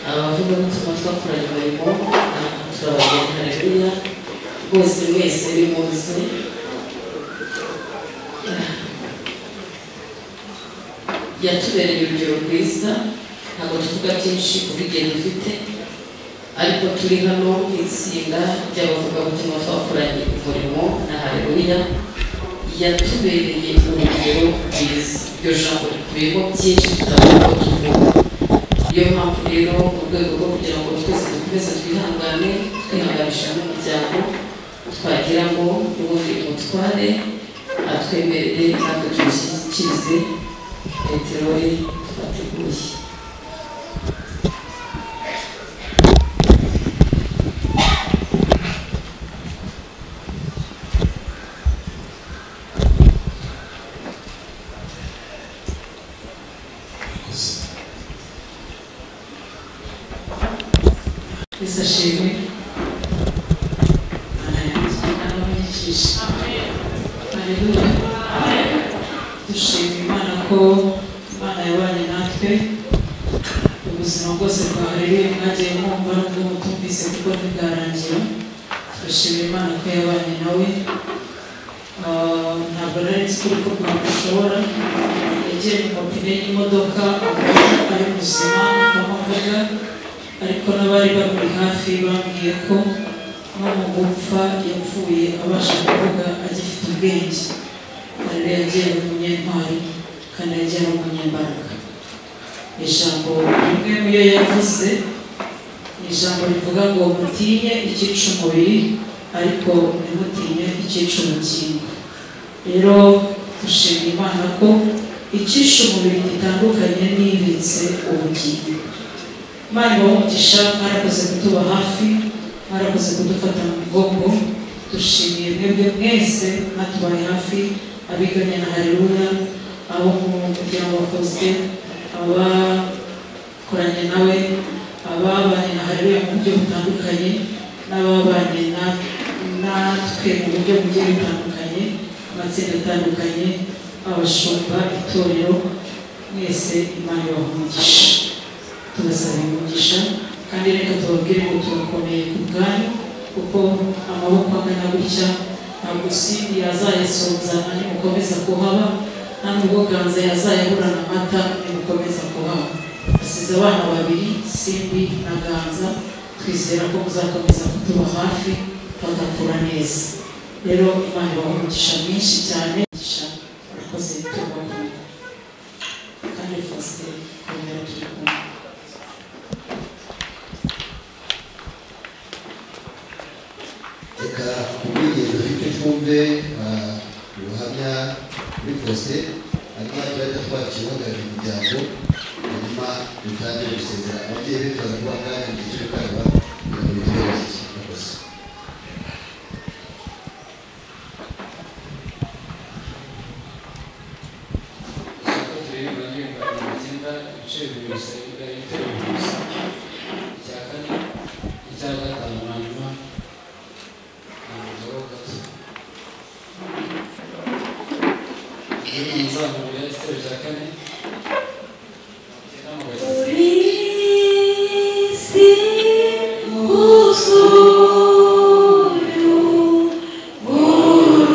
Abavugabutumwa twakoranye umurimo turabageni, haleluya rwose mwese nimuze. Yatubereye urugero rwiza, ntabwo tuvuga byinshi kubw'igihe dufite, ariko turi hano nk'itsinda ry'abavugabutumwa twakoranye umurimo na haleluya. Yatubereye urugero rwiza, iryo jambo rikubiyemo byinshi tutabona uko tuvuga. Niyo mpamvu rero mu rwego rwo kugira ngo twese dukomeze twihangane, twihanganisha n'umuryango, twagira ngo ubundi umutware atwemerere natwe tumushyikirize peteroli twateguye. Yesu ashimwe. Haleluya. Dushima Imana ko Imana yabanye natwe ubuzima bwose bwa haleluya mwagiye mwumva nubwo mutumvise kuko ntibwarangira. Turashima Imana ko yabanye nawe. Ntabwo nari nzi ko urupfu rwamushobora. Yagiye mu mapine y'imodoka ari muzima avuga, ariko n'abari bamuri hafi bambwiye ko no mu gupfa yapfuye abasha kuvuga agifite ubwenge. Haleluya, yagiye ari umunyentwari kandi yagiye ari umunyembaraga. Ijambo rimwe mu yo yavuze ni ijambo rivuga ngo mutinye icyica umubiri ariko ntimutinye icyica ubugingo. Rero dushima Imana ko icyica umubiri gitandukanye n'ibitse ubugingo. Imana ibahe umugisha, mwarakoze kutuba hafi, mwarakoze kudufata mu mugongo. Dushimiye mwebwe mwese mwatubaye hafi, abiganye na haleluya, abo mu muryango wa Faustin, abakoranye nawe, ababanye na haleluya mu buryo butandukanye, n'ababanye natwe mu buryo bugiye butandukanye, amatsinda atandukanye, abashumba, itorero, mwese Imana ibahe umugisha. Tubasaba umugisha kandi reka tubabwire ngo turakomeye ku bwanyu, kuko amaboko angana gutya ntabwo Simbi yazayasonzana nimukomeza kuhaba, nta nubwo Ganza yazayaburana amata nimukomeza kuhaba. Asize abana babiri, Simbi na Ganza, twizera ko muzakomeza kutuba hafi bagakura neza. Rero Imana ibahe umugisha mwinshi cyane. Murakoze, turabakunda kandi Faustin komera turi kumwe. Reka kubw'igihe dufite twumve ubuhamya kuri Faustin, hanyuma turahita twakira uhagarariye umuryango, hanyuma dutangire gusezera. Ababyeyi be turaza kubaha akanya mu gihe cyo gukaraba kugira ngo bitubereke. Murakoze. Isoko turirimba indirimbo ya 90 ibice bibiri gusa, ibitero bibiri gusa, icya kane, icya gatanu, hanyuma navugaho gato. Indirimbo nzamurira igitero cya kane, 90 mu Isi wuzuye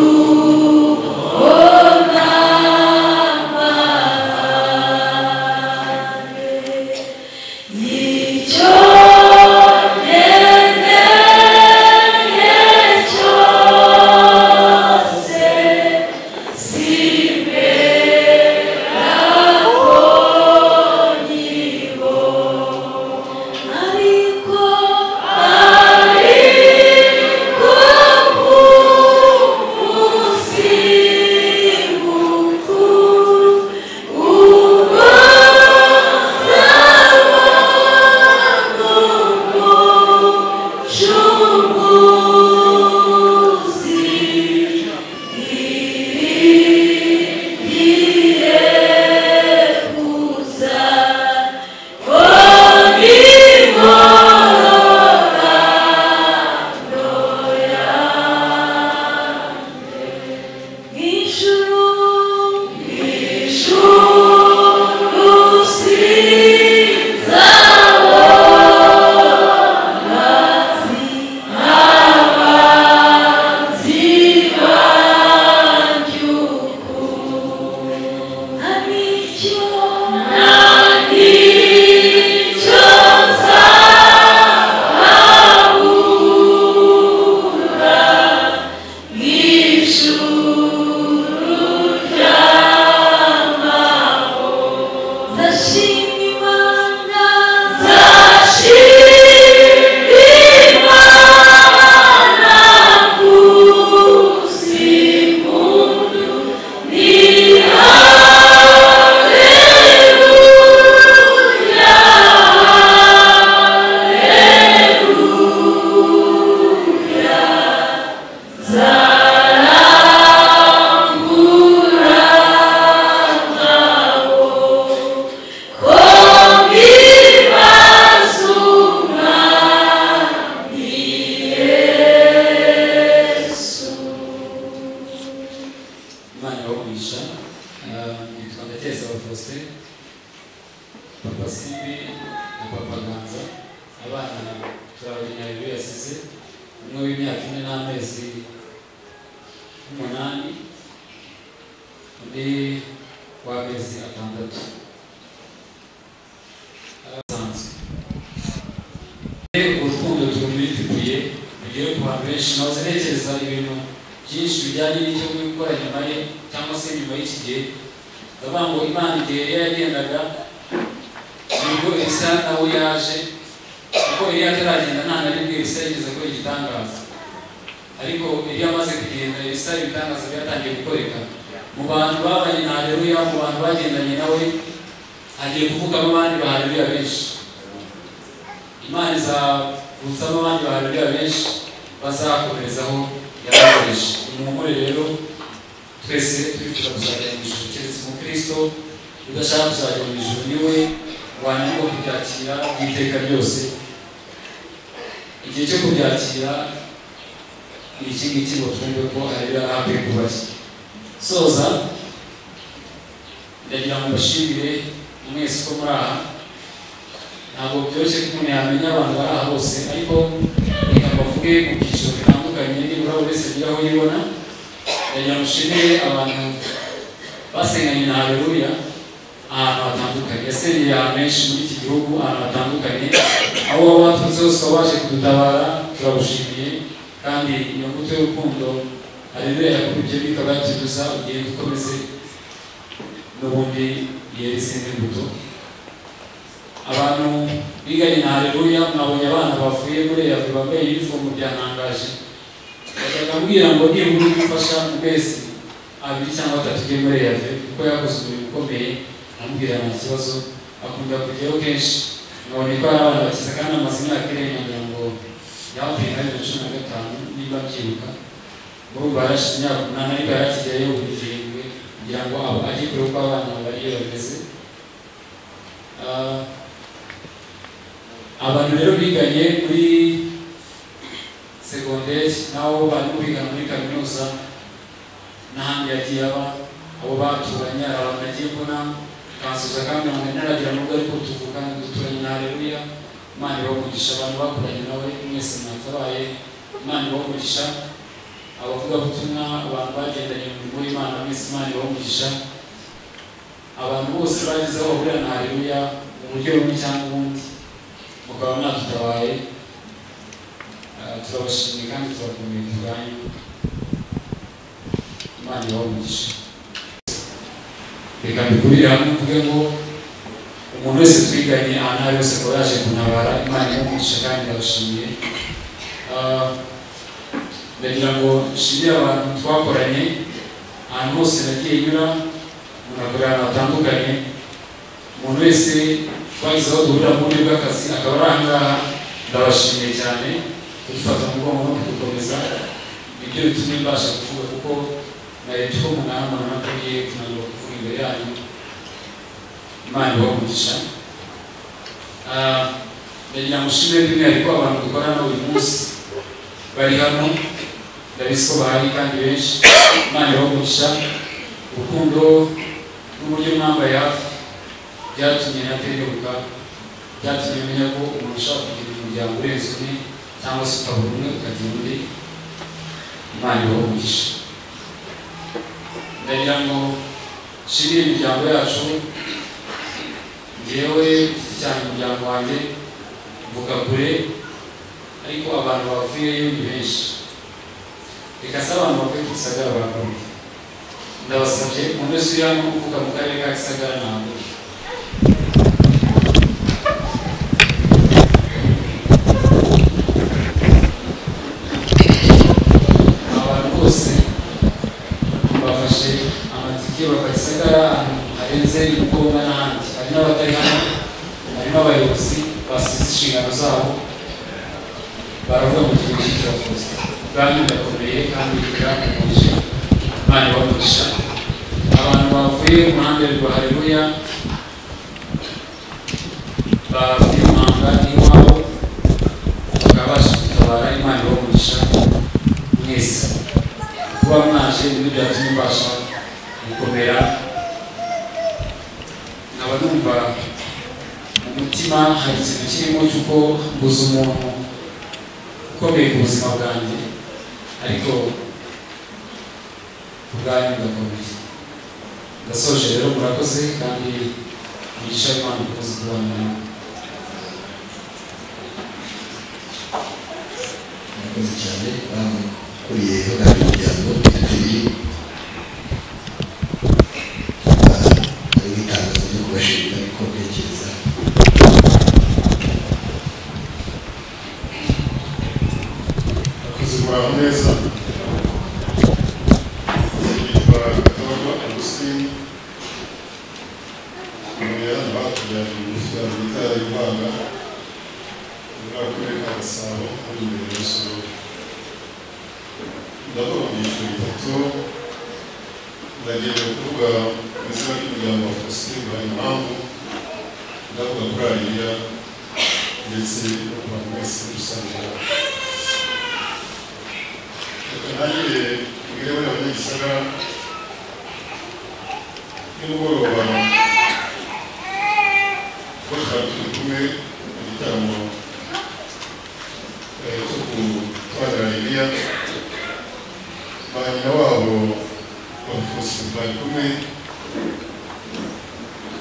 urubona amahane, Papa Simbi na Papa Ganza. Abana turabagenya babiri yasize, umwe w'imyaka 4 n'amezi 8, undi w'amezi 6. Asanzwe urukundo turumwiteguye rugere ku bantu benshi. Nahoze ntekereza ibintu byinshi bijyanye n'icyo gukora nyuma ye cyangwa se nyuma y'iki gihe. Ndavuga ngo Imana igihe yari yagendaga nibwo Elisa nawe yaje, kuko Eliya ataragenda nta na rimwe Elisa yigeze akora igitangaza, ariko Eliya amaze kugenda Elisa ibitangaza byatangiye gukoreka mu bantu babanye na Haleluya, mu bantu bagendanye nawe hagiye kuvugamo abandi ba Haleluya benshi. Imana izavutsamo abandi ba Haleluya benshi bazakomerezaho yarakoresha. Umuhumure rero twese turifuza kuzajya mu ijuru, keretse umukristo udashaka kuzajya mu ijuru niwe wananirwa kubyakira iteka ryose. Igihe cyo kubyakira ni iki ngiki ngo twumve ko Haleluya ahakwiye kuba. Soza ndagira ngo mbashimire mwese ko muri aha. Ntabwo byoroshye ko umuntu yamenya abantu bari aha bose, ariko reka mbavuge mu byiciro bitandukanye nibura buri wese agira aho yibona. Ndagira ngo nshimire abantu basenganye na Haleluya ahantu hatandukanye. Yasengeye ahantu henshi muri iki gihugu, ahantu hatandukanye, aho waba waturutse hose waje kudutabara, turagushimiye. Kandi iyo mbuto y'urukundo Haleluya yakubibye bikaba yatuguza, ugende ukomeze n'ubundi yera izindi mbuto. Abantu biganye na Haleluya, mwabonye abana bavuye muri Eyavu bambaye inifomu, byantangaje. Bajyaga ambwira ngo nibura ugufasha mu mezi 2 cyangwa 3 ujye muri Eyavu, kuko yakoze umurimo ukomeye. Amubwira nta kibazo, akunda kujyayo kenshi. Nkabonye ko ari abana bakiza kandi amaze imyaka irenga ngira ngo yavuye nka 2015 niba mbyibuka. Murumva yarashize imyaka 8 ariko yarakijyayo buri gihembwe kugira ngo ajye kureba uko abana bariyo bameze. Abantu rero biganye muri segonderi nabo barimo bigana muri kaminuza n'ahandi yagiye aba, abo baturanye hari abantu nagiye mbona kansuza kandi naragira nubwo ariko tuvuga duturanye na Haleluya. Imana ibahe umugisha abantu bakuranye nawe mwese mwatabaye, Imana ibahe umugisha. Abavugabutumwa, abantu bagendanye mu murimo w'Imana mwese Imana ibahe umugisha. Abantu bose bageze aho bahurira na Haleluya mu buryo bumwe cyangwa ubundi mukaba mwadutabaye, turabashimiye kandi turakomeye ku bwanyu. Imana ibahe umugisha. Reka mbikurire hamwe mvuge ngo umuntu wese twiganye ahantu aho hose akaba yaje kuntabara, Imana ibahe umugisha kandi ndabashimiye. Ndagira ngo nshimire abantu twakoranye ahantu hose nagiye nyura, umuntu akorera ahantu hatandukanye. Umuntu wese twagize aho duhurira mu buryo bw'akazi akaba ari aha ngaha, ndabashimiye cyane kudufata mu mugongo no kudukomeza. Nibyo bitumye mbasha kuvuga, kuko narebye ko umuntu nakwiye kunanirwa kuvuga imbere yanyu. Imana ibahe umugisha. Ndagira ngo nshimire by'umwihariko abantu dukorana uyu munsi bari hano, ndabizi ko bahari kandi benshi. Imana ibahe umugisha. Urukundo n'uburyo mwambaye hafi byatumye nateguka, byatumye menya ko umuntu ushobora kugira umuryango urenze umwe cyangwa se ukabura umwe ukagira undi. Imana ibahe umugisha. Ndagira ngo nshimire imiryango yacu. Njyewe cyane umuryango wanjye mvuga kure, ariko abantu bavuyeyo ni benshi. Reka se abantu bavuye ku Gisagara bahaguruke. Ndabasabye umuntu wese uri hano uvuka mu karere ka Gisagara nahaguruke. Abantu bose bafashe amatike bava Gisagara ahantu harenze Bugoba n'ahandi. Hari n'abatari hano, harimo abayobozi basize inshingano zabo baravuga ngo turi gushyigikira Faustin. Ubwanyu ndakomeye kandi bwakomeje. Imana ibahe umugisha. Abantu bavuye mu ruhande rwa Haleluya bavuye Muhanga n'iwabo bakaba baje gutabara, Imana ibahe umugisha mwese. Kuba mwaje nibyo byatumye mbasha gukomera, nkaba numva Mutima hari ikintu kirimo cy'uko mbuze umuntu ukomeye ku buzima bwanjye, ariko ubwanyu ndakomeye. Ndasoje rero, murakoze kandi umugisha w'Imana ukomeze kubana namwe. Murakoze cyane bamukuriye hagarariye umuryango tubiri hariho itangazo ryo kubashimira, ariko ntekereza Akoze. Muraho neza. Nitwa Gatabarwa Augustin, umuntu hano hakurya bugufi bita Impanga, muri akarere ka Gasabo, muri imbere ya Rusororo. Ndavuga mu byiciro bitatu. Ndagenda kuvuga mu izina ry'umuryango wa Faustin impamvu, ndavuga kuri Areruya ndetse no ku bantu mwese muri rusange. Reka ntangire mbwire bariya abanyagisagara nimugoroba ubwo twari turi kumwe mu gitaramo cyo gutwarira Areruya, ba nyina wabo wa Faustin bari kumwe.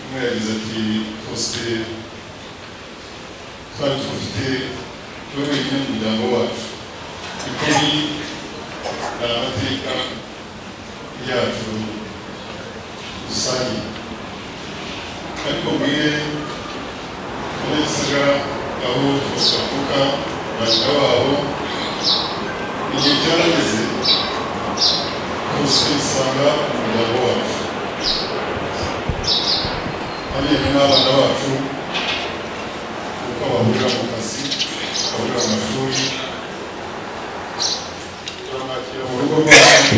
Umwe yagize ati: "Faustin twari tufite we wenyine mu muryango wacu." Niko ni amateka yacu rusange. Ariko mbwire abanyagisagara aho Faustin avuka, ba nyina wabo, igihe cyarageze Faustin isanga mu muryango wacu, amenyo n'abana bacu, kuko bahurira mu kazi, bahurira mu mashuri. Turamwakira mu rugo rwacu,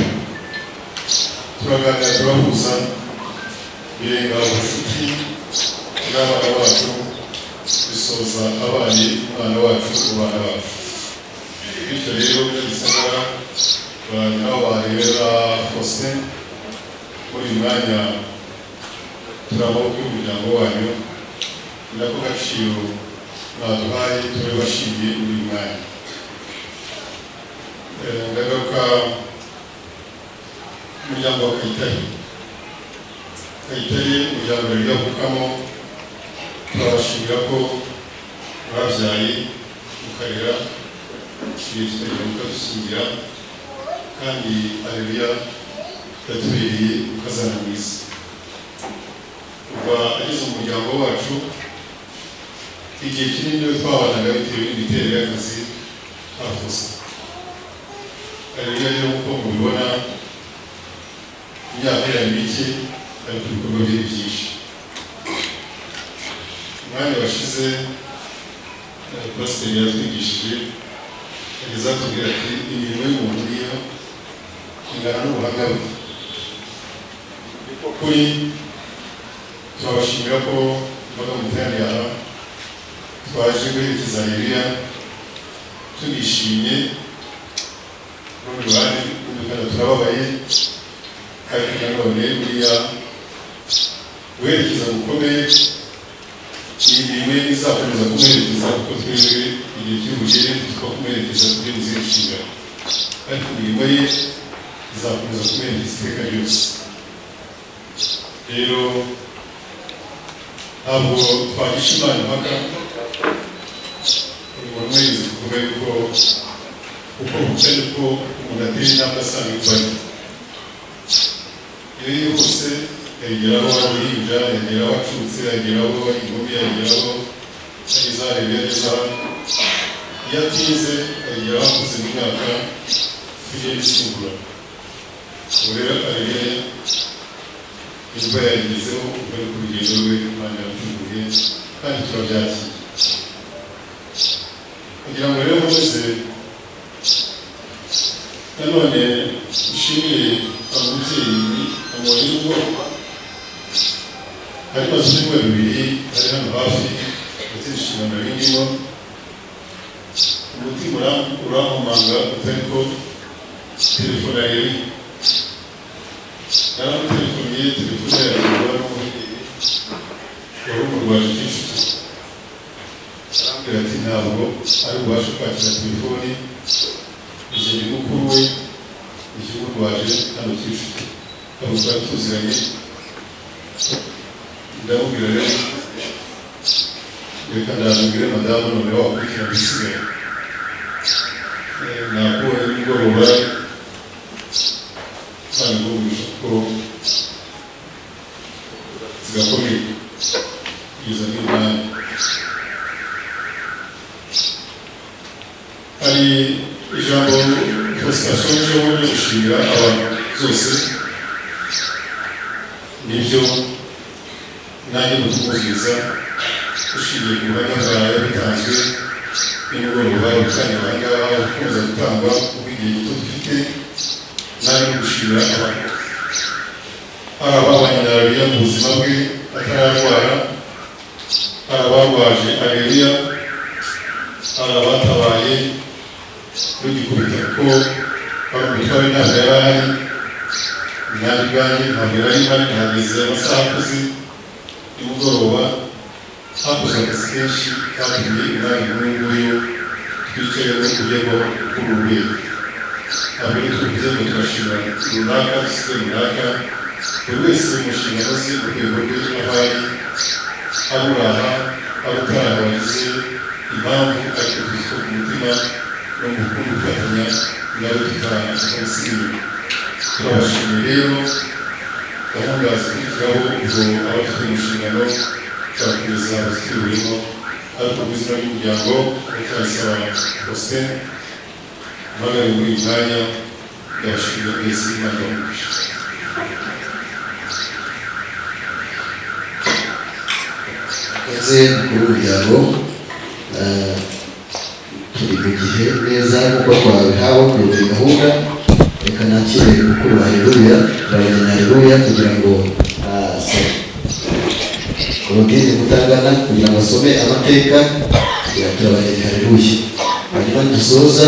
turaganira, turahuza, birenga ubucuti bw'abana bacu, bisoza abaye umwana wacu mu bana bacu. Bityo rero, Gisagara, ba nyirawo barebera Faustin, muri uyu mwanya turi amaboko y'umuryango wanyu. Ni nako gaciro mwaduhaye, turabibashimiye muri uyu mwanya. Ndagaruka umuryango wa Kayitare. Kayitare, umuryango rero avukamo, turabashimira ko mwabyaye mukarera, igihe kitagera mukadushyingira, kandi Areruya yatubereye umukazana mwiza kuva ageze mu muryango wacu. Igihe kinini niwe twabanaga bitewe n'imiterere y'akazi ka Faustin. Areruya rero, nk'uko mubibona, imyaka yari mike ariko ibikorwa bye ni byinshi. Umwanya washize pasiteri yatwigishije, ageze atubwira ati: "Imirimo y'umuntu niyo ingana n'ubuhamya bwe." Niko kuri. Turabashimira ko imbaga muteraniye aha, twaje guherekeza Areruya tunishimye. Urundi ruhande rw'umvikana turababaye, ariko nanone buriya guherekeza gukomeye, iyi mirimo ye izakomeza kumuherekeza, kuko twebwe igihe kiri bugere tukakumuherekeza kuri izindi nshingano, ariko imirimo ye izakomeza kumuherekeza iteka ryose. Rero ntabwo twagisha Imana impaka. Umuntu umwe yize kuvuga yuko uko bucya niko umuntu atera intambwe asanga imva. Iyo yihuse yageraho ari uruhinja, yageraho acutse, yageraho ari inkumi, yageraho ageze aho areba ageze aho. Iyo atinze yageraho akuze mu myaka igenda isimbura. Ubu rero Areruya imva yayigezeho, ubwo ari ku rugendo rwe Imana yamuteguriye, kandi turabyakira. Kugira ngo rero nkomeze nanone nshimire umubyeyi amubonye ubwoba, hari maze ibyumweru 2 ari hano hafi, ndetse inshingano ndimo, umutima urankomanga utari ko telefone yawe. Naramutelefoniye, telefone yakirwa n'umubyeyi wari umurwaje Kicukiro. ntabwo ari bubashe kwakira telefoni. Igihe ni mukuru we igihugu rwaje hano Kicukiro, ntabwo twari tuziranye. Ndamubwira rero reka ndabwire madamu noneho wakurikirana ibisigaye. Nakubonye nimugoroba Imana iguha ko zigakomeye kugeza n'umunani. Hari ijambo Faustin asojeho ryo gushimira abantu zose, nibyo nanjye mutumuzwiza ushingiye ku buhamya bwawe butanzwe nimugoroba gutangira aha ngaha gukomeza gutangwa kuko igihe gito dufite. Nanjye gushimira abantu hari ababanye na Areruya mu buzima bwe atararwara, hari abarwaje Areruya, hari abatabaye rugikubita kuko hari umutware ntabwo yari ahari, nanjye ubwanjye ntabwo yari ahari, nahageze amasaha akuze nimugoroba. Hakozwe akazi kenshi katumye umwanya nk'uyu nguyu twicayeho ujyaho kuri uru rwego. Ntabwo ari tuvuze ngo turashima runaka dusize runaka, buri wese mu nshingano ze mu rwego rwe aho ari, ari uraha ari utaha wagize impamvu, ariko tuzi ko ku mutima no mu bukungu gufatanya nawe tutamusiga inyuma. Turabashimiye rero gahunda zikurikiraho ubwo abafite mu nshingano barakomeza bazituyemo, ariko mu izina ry'umuryango ndacyasaba Faustin uhagarariye muri uyu mwanya, ndabashimira mwese Imana ibahe umugisha. Murakoze mukuru w'umuryango, turi mu gihe neza nk'uko twabihawe kuyobora iyi gahunda. Reka nakire mukuru wa Haleluya, turabageni Haleluya kugira ngo Claudine Mutangana kugira ngo asome amateka ya turabageni Haleluya. Hanyuma dusoza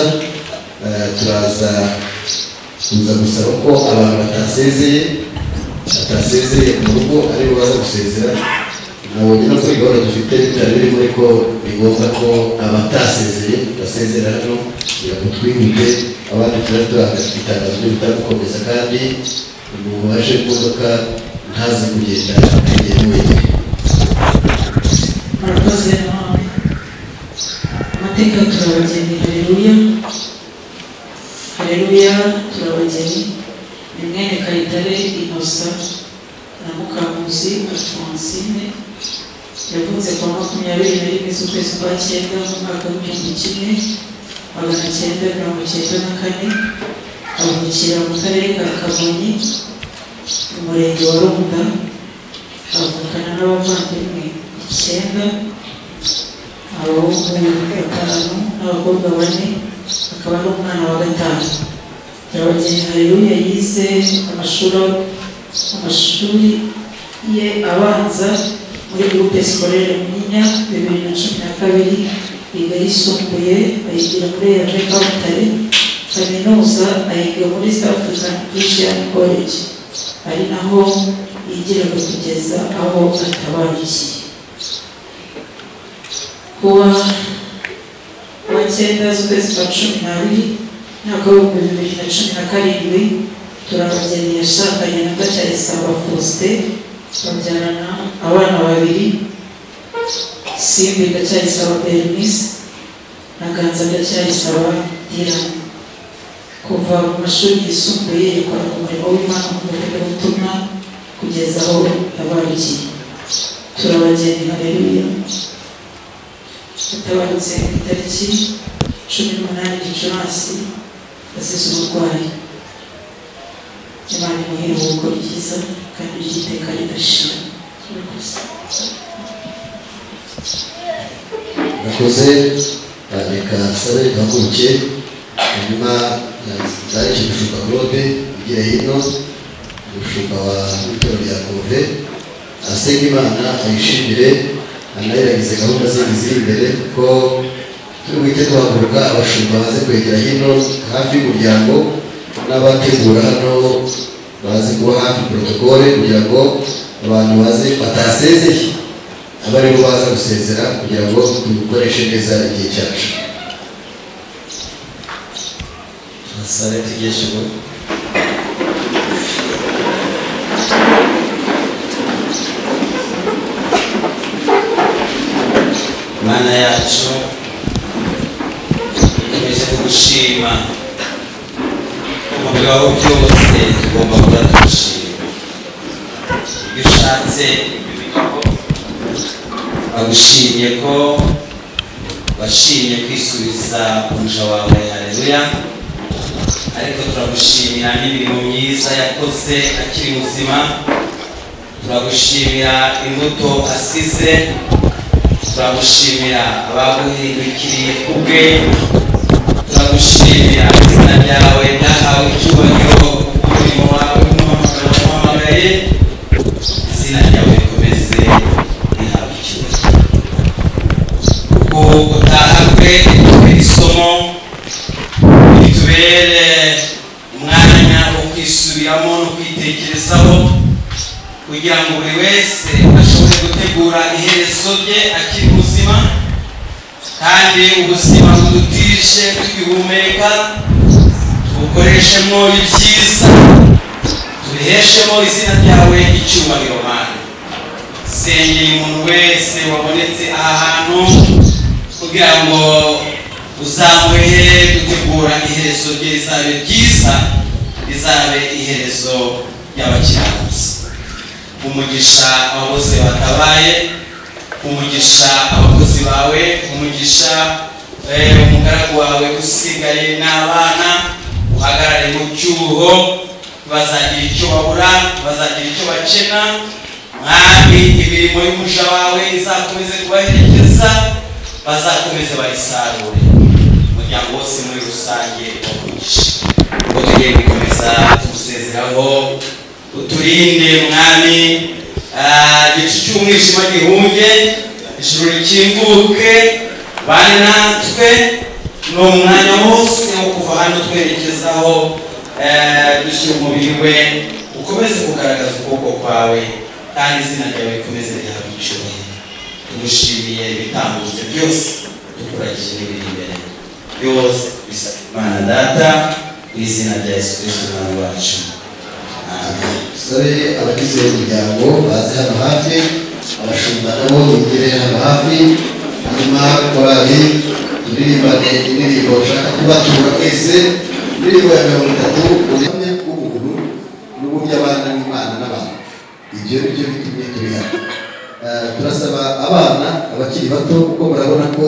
turaza kuza gusaba ko abantu batasezeye mu rugo aribo baza gusezera. Nabonye no kuri gahunda dufite bitari birimo, ariko ni ngombwa ko abatasezeye basezera hano kugira ngo twihute, abandi tuba turahagaze itangazo ryo bitagukomeza, kandi umuntu waje mu modoka ntaze kugenda ategeye wenyine. Murakoze. Amateka turabageni Haleluya, Haleluya turabageni ni mwene Kayitare Innocent na Mukankusi Alphonsine. Yavutse ku wa 21 z'ukwezi kwa 9 mu mwaka w'1994, avukira mu karere ka Kamonyi mu murenge wa Runda. Avukana n'abavandimwe 9, abahungu 5 n'abakobwa 4, akaba ari umwana wa 5. Turabageni Haleluya yize amashuri ye abanza muri groupe scolaire Munyinya 2012, yiga yisumbuye ayigira muri EAV Kabutare, kaminuza ayiga muri South African Christian College, ari naho yigiraga kugeza aho atabarukiye. Kuwa 9 z'ukwezi kwa 12 mwaka w'2017, turabageni yashakanye na Ndacayisaba Faustin, babyarana abana 2, Simbi Ndacyayisaba Bernice na Ganza Ndacyayisaba Dylan. Kuva mu mashuri yisumbuye yakoraga umurimo w'Imana nk'umuvugabutumwa kugeza aho yabarukiye. Turabageni Haleluya yatabarutse ku itariki 18 Gicurasi azize uburwayi. Imana imuhe iruhuko ryiza kandi ry'iteka ridashira. Murakoze. Murakoze. Reka nsabe duhaguruke, hanyuma nzareke umushumba Claude ugiye hino, umushumba wa w'itorero rya Kove, asenge Imana ayishimire, anayiragize gahunda zindi ziri imbere, kuko turi buhite duhaguruka abashumba baze kwegera hino hafi y'umuryango, n'abategura hano baze kuba hafi protokole kugira ngo abantu baze batasezeye abe aribo baza gusezera kugira ngo dukoreshe neza igihe cyacu. Tubasabe tugejeje. Mana yacu, dukomeje kugushima mu bibaho byose, tugomba kuba tugushima. Iyo ushatse bagushimye ko washimye kwisubiza umuja wawe, haleluya. Ariko turagushimira n'imirimo myiza yakoze akiri muzima, turagushimira imbuto asize, turagushimira abaguhindukiriye kubwe, turagushimira izina ryawe ryahawe icyubahiro, umurimo wawe wahamagaye, izina ryawe rikomeze rihabwe icyubahiro. Uku gutaha kwe bitubere isomo, bitubere umwanya wo kwisubiramo no kwitekerezaho, kugira ngo buri wese ashobore gutegura iherezo rye akiri muzima, kandi ubuzima budutije tugihumeka tubukoreshemo ibyiza, tubiheshemo izina ryawe icyubahiro. Mana, sengeye umuntu wese wabonetse aha hantu kugira ngo uzamuhe gutegura iherezo rye rizabe ryiza, rizabe iherezo ry'abakiranutsi. Umugisha abo bose batabaye, umugisha abakozi bawe, umugisha umugaragu wawe usigaye n'abana, uhagarare mu cyuho, bazagira icyo babura, bazagira icyo bakena. Mwami, imirimo y'umuja wawe izakomeze kubaherekeza, bazakomeze bayisarure. Umuryango wose muri rusange wamugisha. Ubwo tugiye gukomeza tumusezeraho, uturinde Mwami, igicu cy'umwijima gihunge, ijuru rikinguke, bane natwe. Ni umwanya wose wo kuva hano twerekezaho dushyira umubiri we, ukomeze kugaragaza ukuboko kwawe, kandi izina ryawe rikomeze rihabwe icyubahiro. Tugushimiye ibitambutse byose, tukuragije n'ibiri imbere byose, bisa Imana Data, mu izina rya Yesu Kristo Umwami wacu. Amen. Dusabe abagize umuryango baze hano hafi, abashumba nabo bigere hano hafi, hanyuma korali turirimbane indirimbo nshaka kubatura mwese, indirimbo ya 30, ubuhamya bw'ubuntu n'uburyo abana n'Imana n'abantu. Ibyo ni byo bitumye turi hano. Turasaba abana abakiri bato, kuko murabona ko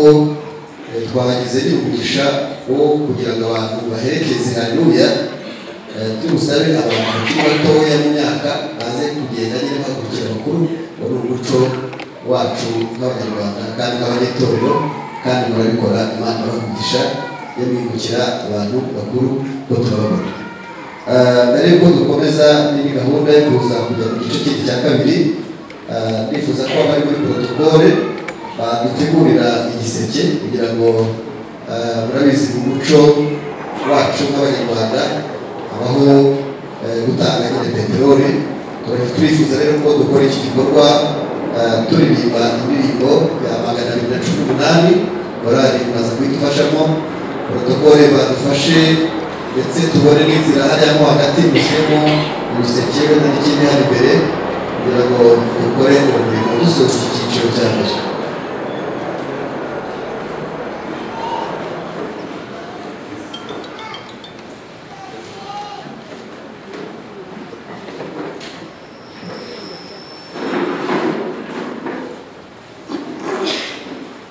twagize n'umugisha wo kugira ngo abantu baherekeze haleluya. Tubusabe abantu bakiri batoya mu myaka baze kugenda nyine bakurikira abakuru, ngo ni umuco wacu nk'Abanyarwanda kandi nk'abanyetorero, kandi murabikora. Imana ibaha yo mwibukira abantu bakuru ko turababona. Mbere y'uko dukomeza n'indi gahunda yo kuza kujya mu gice kindi cya kabiri, ndifuza ko abari muri protokole badutegurira igiseke, kugira ngo murabizi mu muco wacu nk'Abanyarwanda habaho gutanga nyine peteroli. Turifuza rero ko dukora iki gikorwa turirimba indirimbo ya 218, korali baza kuyidufashamo, protokole badufashe, ndetse tubone n'inzira hariya mo hagati mushyiremo ibiseke wenda n'ikindi hano imbere, kugira ngo dukore uwo murimo dusoza iki cyiciro cya mbere.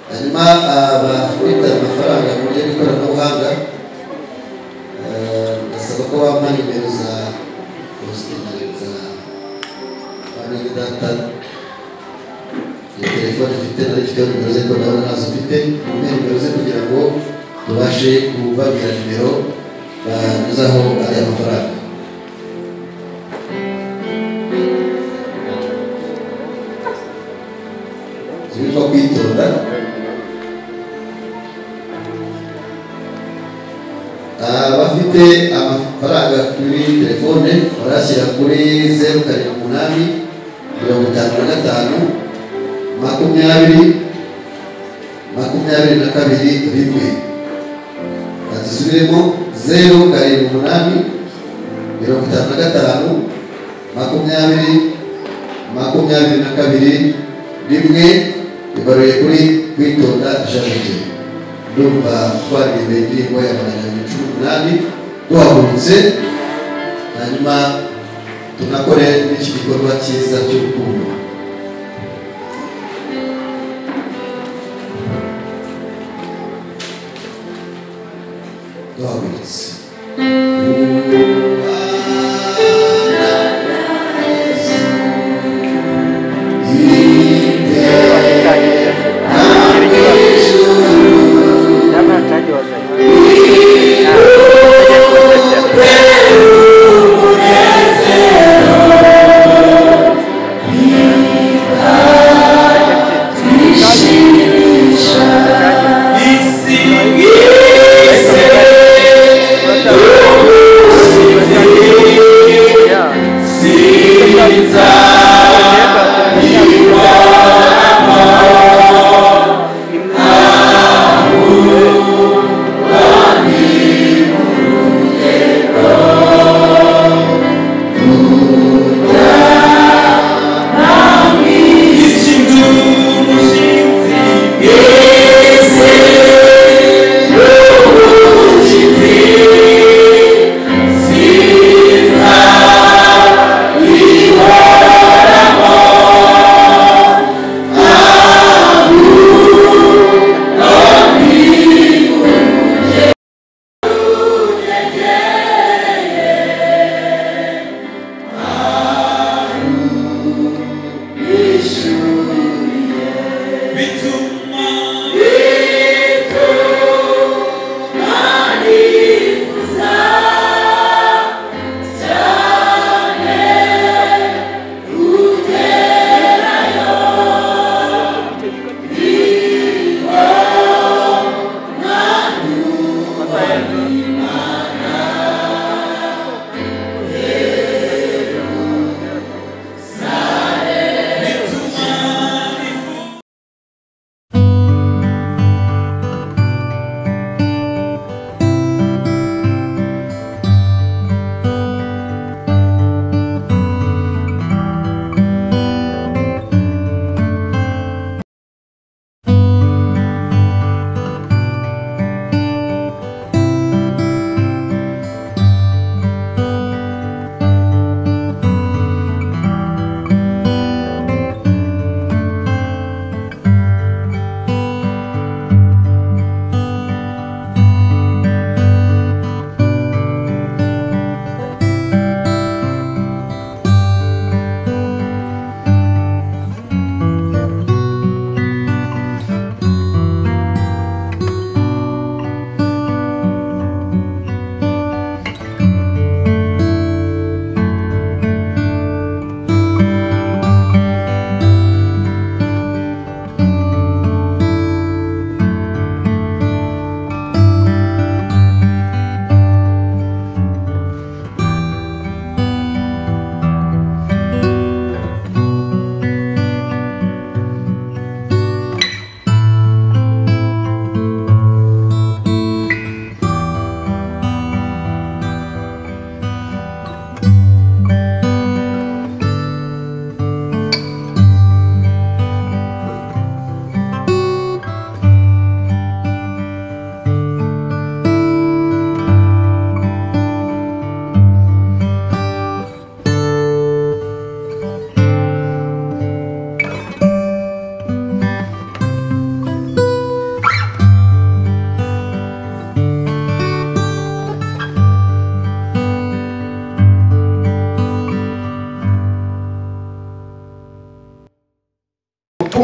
Hanyuma abafite amafaranga mu buryo bw'ikoranabuhanga, ndasaba ko bampa nimero za Faustin za bene data. Iyo telefone mfite nari mfiteho nimero ze, ariko ndabona ntazo mfite. Mumpe nimero ze kugira ngo tubashe kubabwira nimero banyuzaho ariya mafaranga. Zibitwa kwitonda. Abafite amafaranga kuri telefone barashyira kuri 078 55 20 22 1. Katisubiremo 0 7 8 55 20 22 1. Ibaruye kuri Kwitonda Jean de Dieu. Ndumva twaririmba indirimbo ya 218 duhagurutse, hanyuma tunakore n'iki gikorwa cyiza cy'urukundo. Duhagurutse.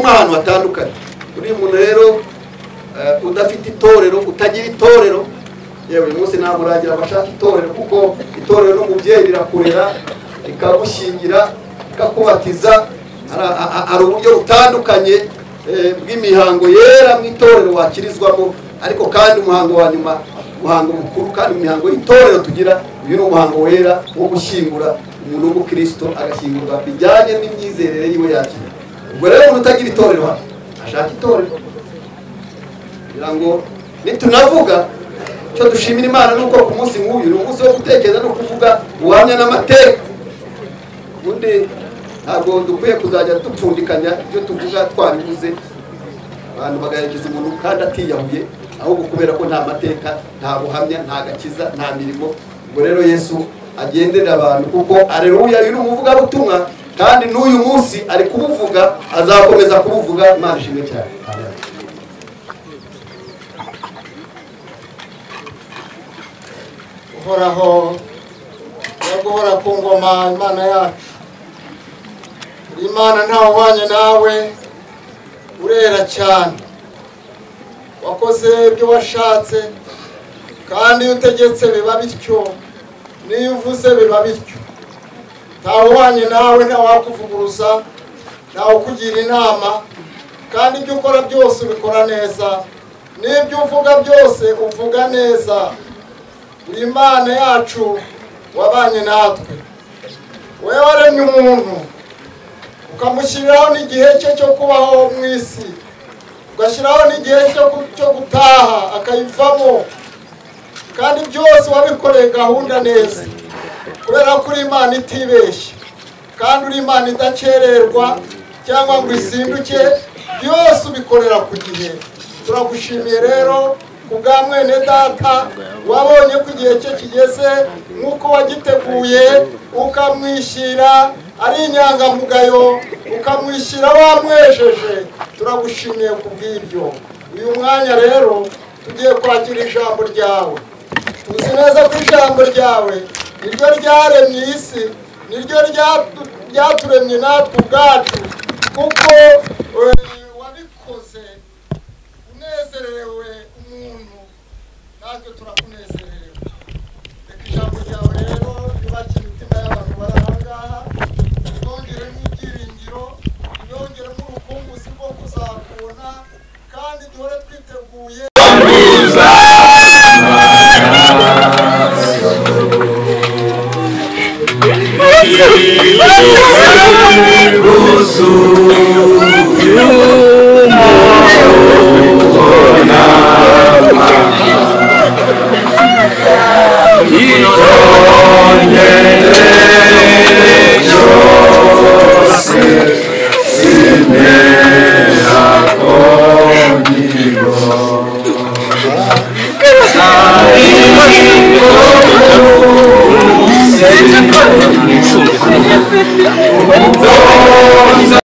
Ahantu hatandukanye. Uri umuntu rero udafite itorero, utagira itorero, yewe uyu munsi ntabwo uragira abashaka itorero, kuko itorero n'umubyeyi rirakurera, rikagushyingira, rikakubatiza. Hari uburyo butandukanye bw'imihango yera mu itorero wakirizwamo, ariko kandi umuhango wa nyuma, umuhango mukuru kandi imihango y'itorero tugira, uyu ni umuhango wera wo gushyingura umuntu w'umukristo, agashyingurwa bijyanye n'imyizerere yiwe yakira. Ubwo rero umuntu utagira itorero hano ashaka itorero, kugira ngo nitunavuga icyo dushimira Imana nuko ku munsi nk'uyu ni umunsi wo gutekereza no kuvuga ubuhamya n'amateka. Ubundi ntabwo dukwiye kuzajya dupfundikanya ibyo tuvuga twabivuze, abantu bagaherekeza umuntu kandi atiyahuye, ahubwo kubera ko nta mateka, nta buhamya, nta gakiza, nta mirimo. Ubwo rero Yesu agenderera abantu, kuko aleluya uyu ni umuvugabutumwa, kandi n'uyu munsi ari kubuvuga, azakomeza kubuvuga. Imana ishimwe cyane. Amen. Uhoraho guhora ku ngoma, Imana yacu, uri Imana ntawe uhwanye nawe, urera cyane, wakoze ibyo washatse, kandi iyo utegetse biba bityo, n'iyo uvuze biba bityo. Ntawe uhwanye nawe, ntawakuvuguruza, ntawe ukugira inama, kandi ibyo ukora byose ubikora neza, n'ibyo uvuga byose uvuga neza. Uri Imana yacu wabanye natwe, wowe waremye umuntu ukamushyiriraho n'igihe cye cyo kubaho mu isi, ugashyiraho n'igihe cyo gutaha akayivamo, kandi byose wabikoreye gahunda neza, kubera ko uri Imana itibeshya, kandi uri Imana idakererwa cyangwa ngo izinduke, byose ubikorera ku gihe. Turagushimiye rero kubwa mwene data wabonye ko igihe cye kigeze nk'uko wagiteguye, ukamwishyira ari inyangamugayo, ukamwishyira wamwejeje. Turagushimiye kubw'ibyo. Uyu mwanya rero tugiye kwakira ijambo ryawe. Tuzi neza ko ijambo ryawe niryo ryaremye isi, niryo ryaturemye natwe ubwacu, kuko wabikoze unezerewe umuntu, natwe turakunezerewe. Reka ijambo ryawe rero ryubake imitima y'abantu bari aha ngaha, ribongeremo ibyiringiro, ribongeremo urukumbuzi rwo kuzakubona, kandi duhore twiteguye.